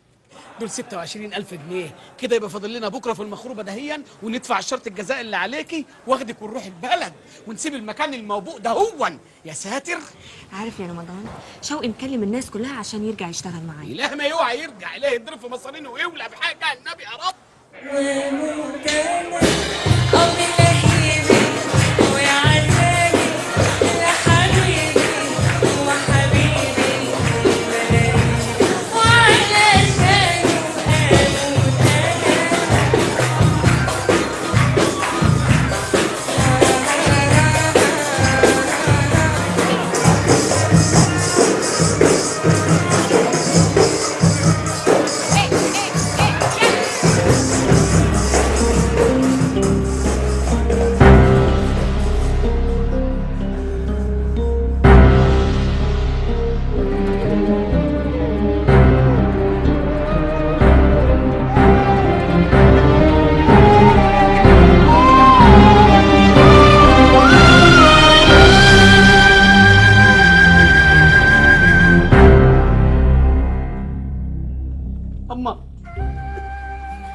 دول 26000 جنيه كده، يبقى فاضل لنا بكره في المخروبه دهيا وندفع الشرط الجزاء اللي عليكي واخدك ونروح البلد ونسيب المكان الموبوء ده هون. يا ساتر. عارف يا رمضان، شوقي مكلم الناس كلها عشان يرجع يشتغل معايا. اله ما يوعى يرجع، اله يضرب في مصارينه ويولع بحاجة النبي يا رب. واموت انا من لهيبي ويا عذابي يا حبيبي وحبيبي وعلشانه اموت انا. اما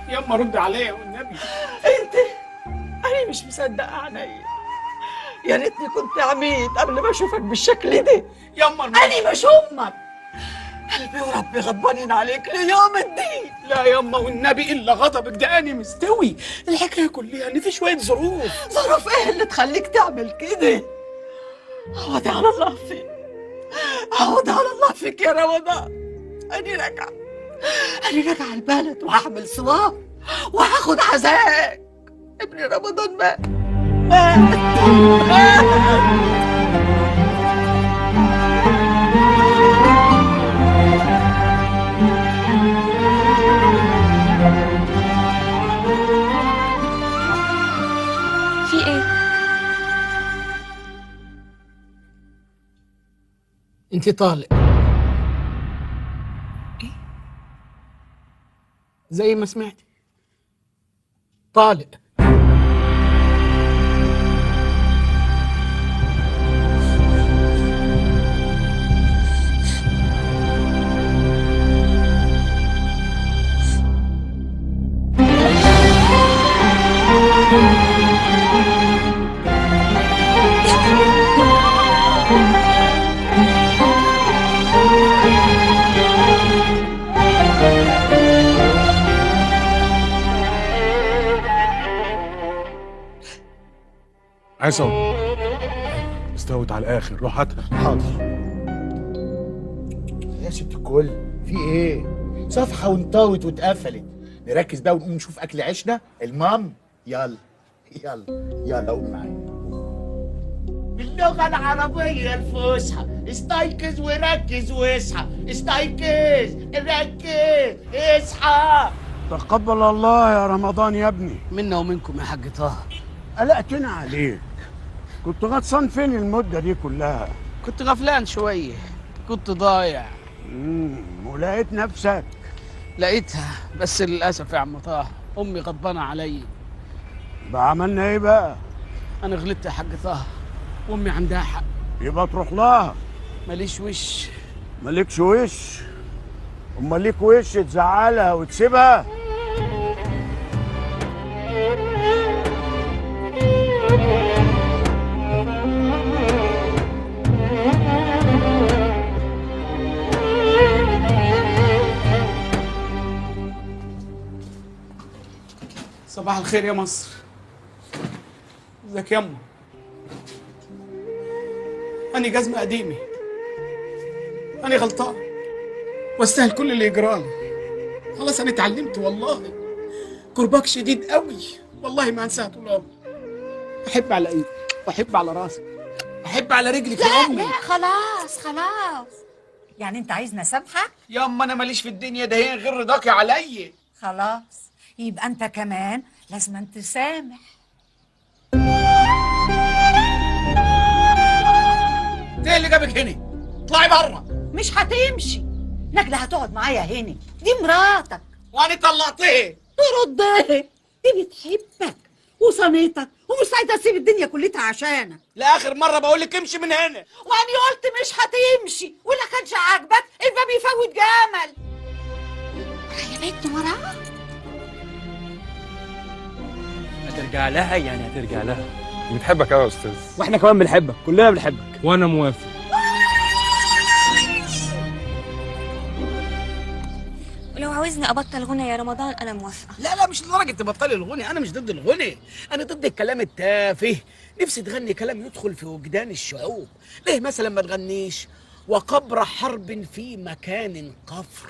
يما رد عليا والنبي. انت انا مش مصدقه عينيا، يا ريتني كنت عميت قبل ما اشوفك بالشكل ده. يما انا مش امك، قلبي وربي غضبانين عليك ليوم الدين. لا يما والنبي الا غضبك ده، انا مستوي. الحكاية كلها ان في شوية ظروف. ظروف ايه اللي تخليك تعمل كده؟ عوضي على الله فيك، عوضي على الله فيك يا رمضان. انا راجعه، انا راجعه البلد وهعمل صواب وهاخد عزاك. ابني رمضان مات مات مات. في ايه؟ انت طالق. ايه؟ زي ما سمعتي، طالق. عصام استوت على الاخر، روح هاتها. حاضر يا ست الكل. في ايه؟ صفحة وانطوت واتقفلت. نركز بقى ونقوم نشوف اكل عيشنا. المام يلا يلا يلا قوم معايا. باللغة العربية الفصحى، استيقظ وركز واصحى، استيقظ ركز اصحى. تقبل الله يا رمضان يا ابني. منا ومنكم يا حاج طه. قلقتنا عليك، كنت غطسان فين المدة دي كلها؟ كنت غفلان شوية، كنت ضايع. ولقيت نفسك؟ لقيتها، بس للأسف يا عم طه أمي غضبانة علي. بقى عملنا إيه بقى؟ أنا غلطت يا حاج طه، وأمي عندها حق. يبقى تروح لها. ماليش وش. مالكش وش؟ أمال ليك وش تزعلها وتسيبها؟ صباح الخير يا مصر. ازيك يما؟ أنا جزمة قديمة، أنا غلطان واستاهل كل اللي يجرالي. خلاص أنا اتعلمت والله. كرباك شديد قوي والله ما هنساها طول عمري. أحب على إيدك وأحب على راسك، أحب على رجلك يا أمي. لا خلاص خلاص، يعني أنت عايزنا سامحك؟ يما أنا ماليش في الدنيا ده هي غير رضاكي عليا. خلاص يبقى أنت كمان لازم أنت تسامح. ايه اللي جابك هنا؟ اطلعي بره. مش هتمشي، نجلة هتقعد معايا هنا، دي مراتك. وانا طلقتها. تردها؟ دي بتحبك وصنيتك ومستعدة تسيب الدنيا كلتها عشانك. لاخر مرة بقول لك امشي من هنا. وانا قلت مش هتمشي، ولا كانش عاجبك الباب يفوت جمل. يا بنت وراك. هترجع لها يعني هترجع لها. بتحبك قوي يا استاذ. واحنا كمان بنحبك، كلنا بنحبك. وانا موافق. ولو عاوزني ابطل غنى يا رمضان انا موافقة. لا لا مش لدرجة تبطلي الغنى، انا مش ضد الغنى، انا ضد الكلام التافه. نفسي تغني كلام يدخل في وجدان الشعوب. ليه مثلا ما تغنيش وقبر حرب في مكان قفر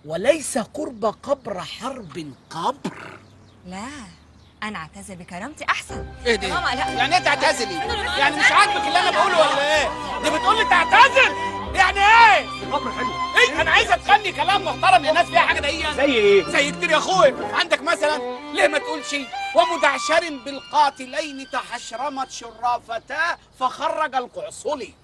وليس قرب قبر حرب قبر؟ لا انا اعتذر بكرامتي احسن. ايه دي؟ ماما لا. يعني ايه تعتذري؟ يعني مش عاجبك اللي انا بقوله ولا ايه؟ دي بتقول لي تعتذر؟ يعني ايه؟ القبر حلو. ايه؟ انا عايزه تغني كلام محترم للناس فيها حاجة دقيقة. زي ايه؟ زي كتير يا اخويا. عندك مثلا ليه ما تقولش ومدعشر بالقاتلين تحشرمت شرافتا فخرج القعصلي؟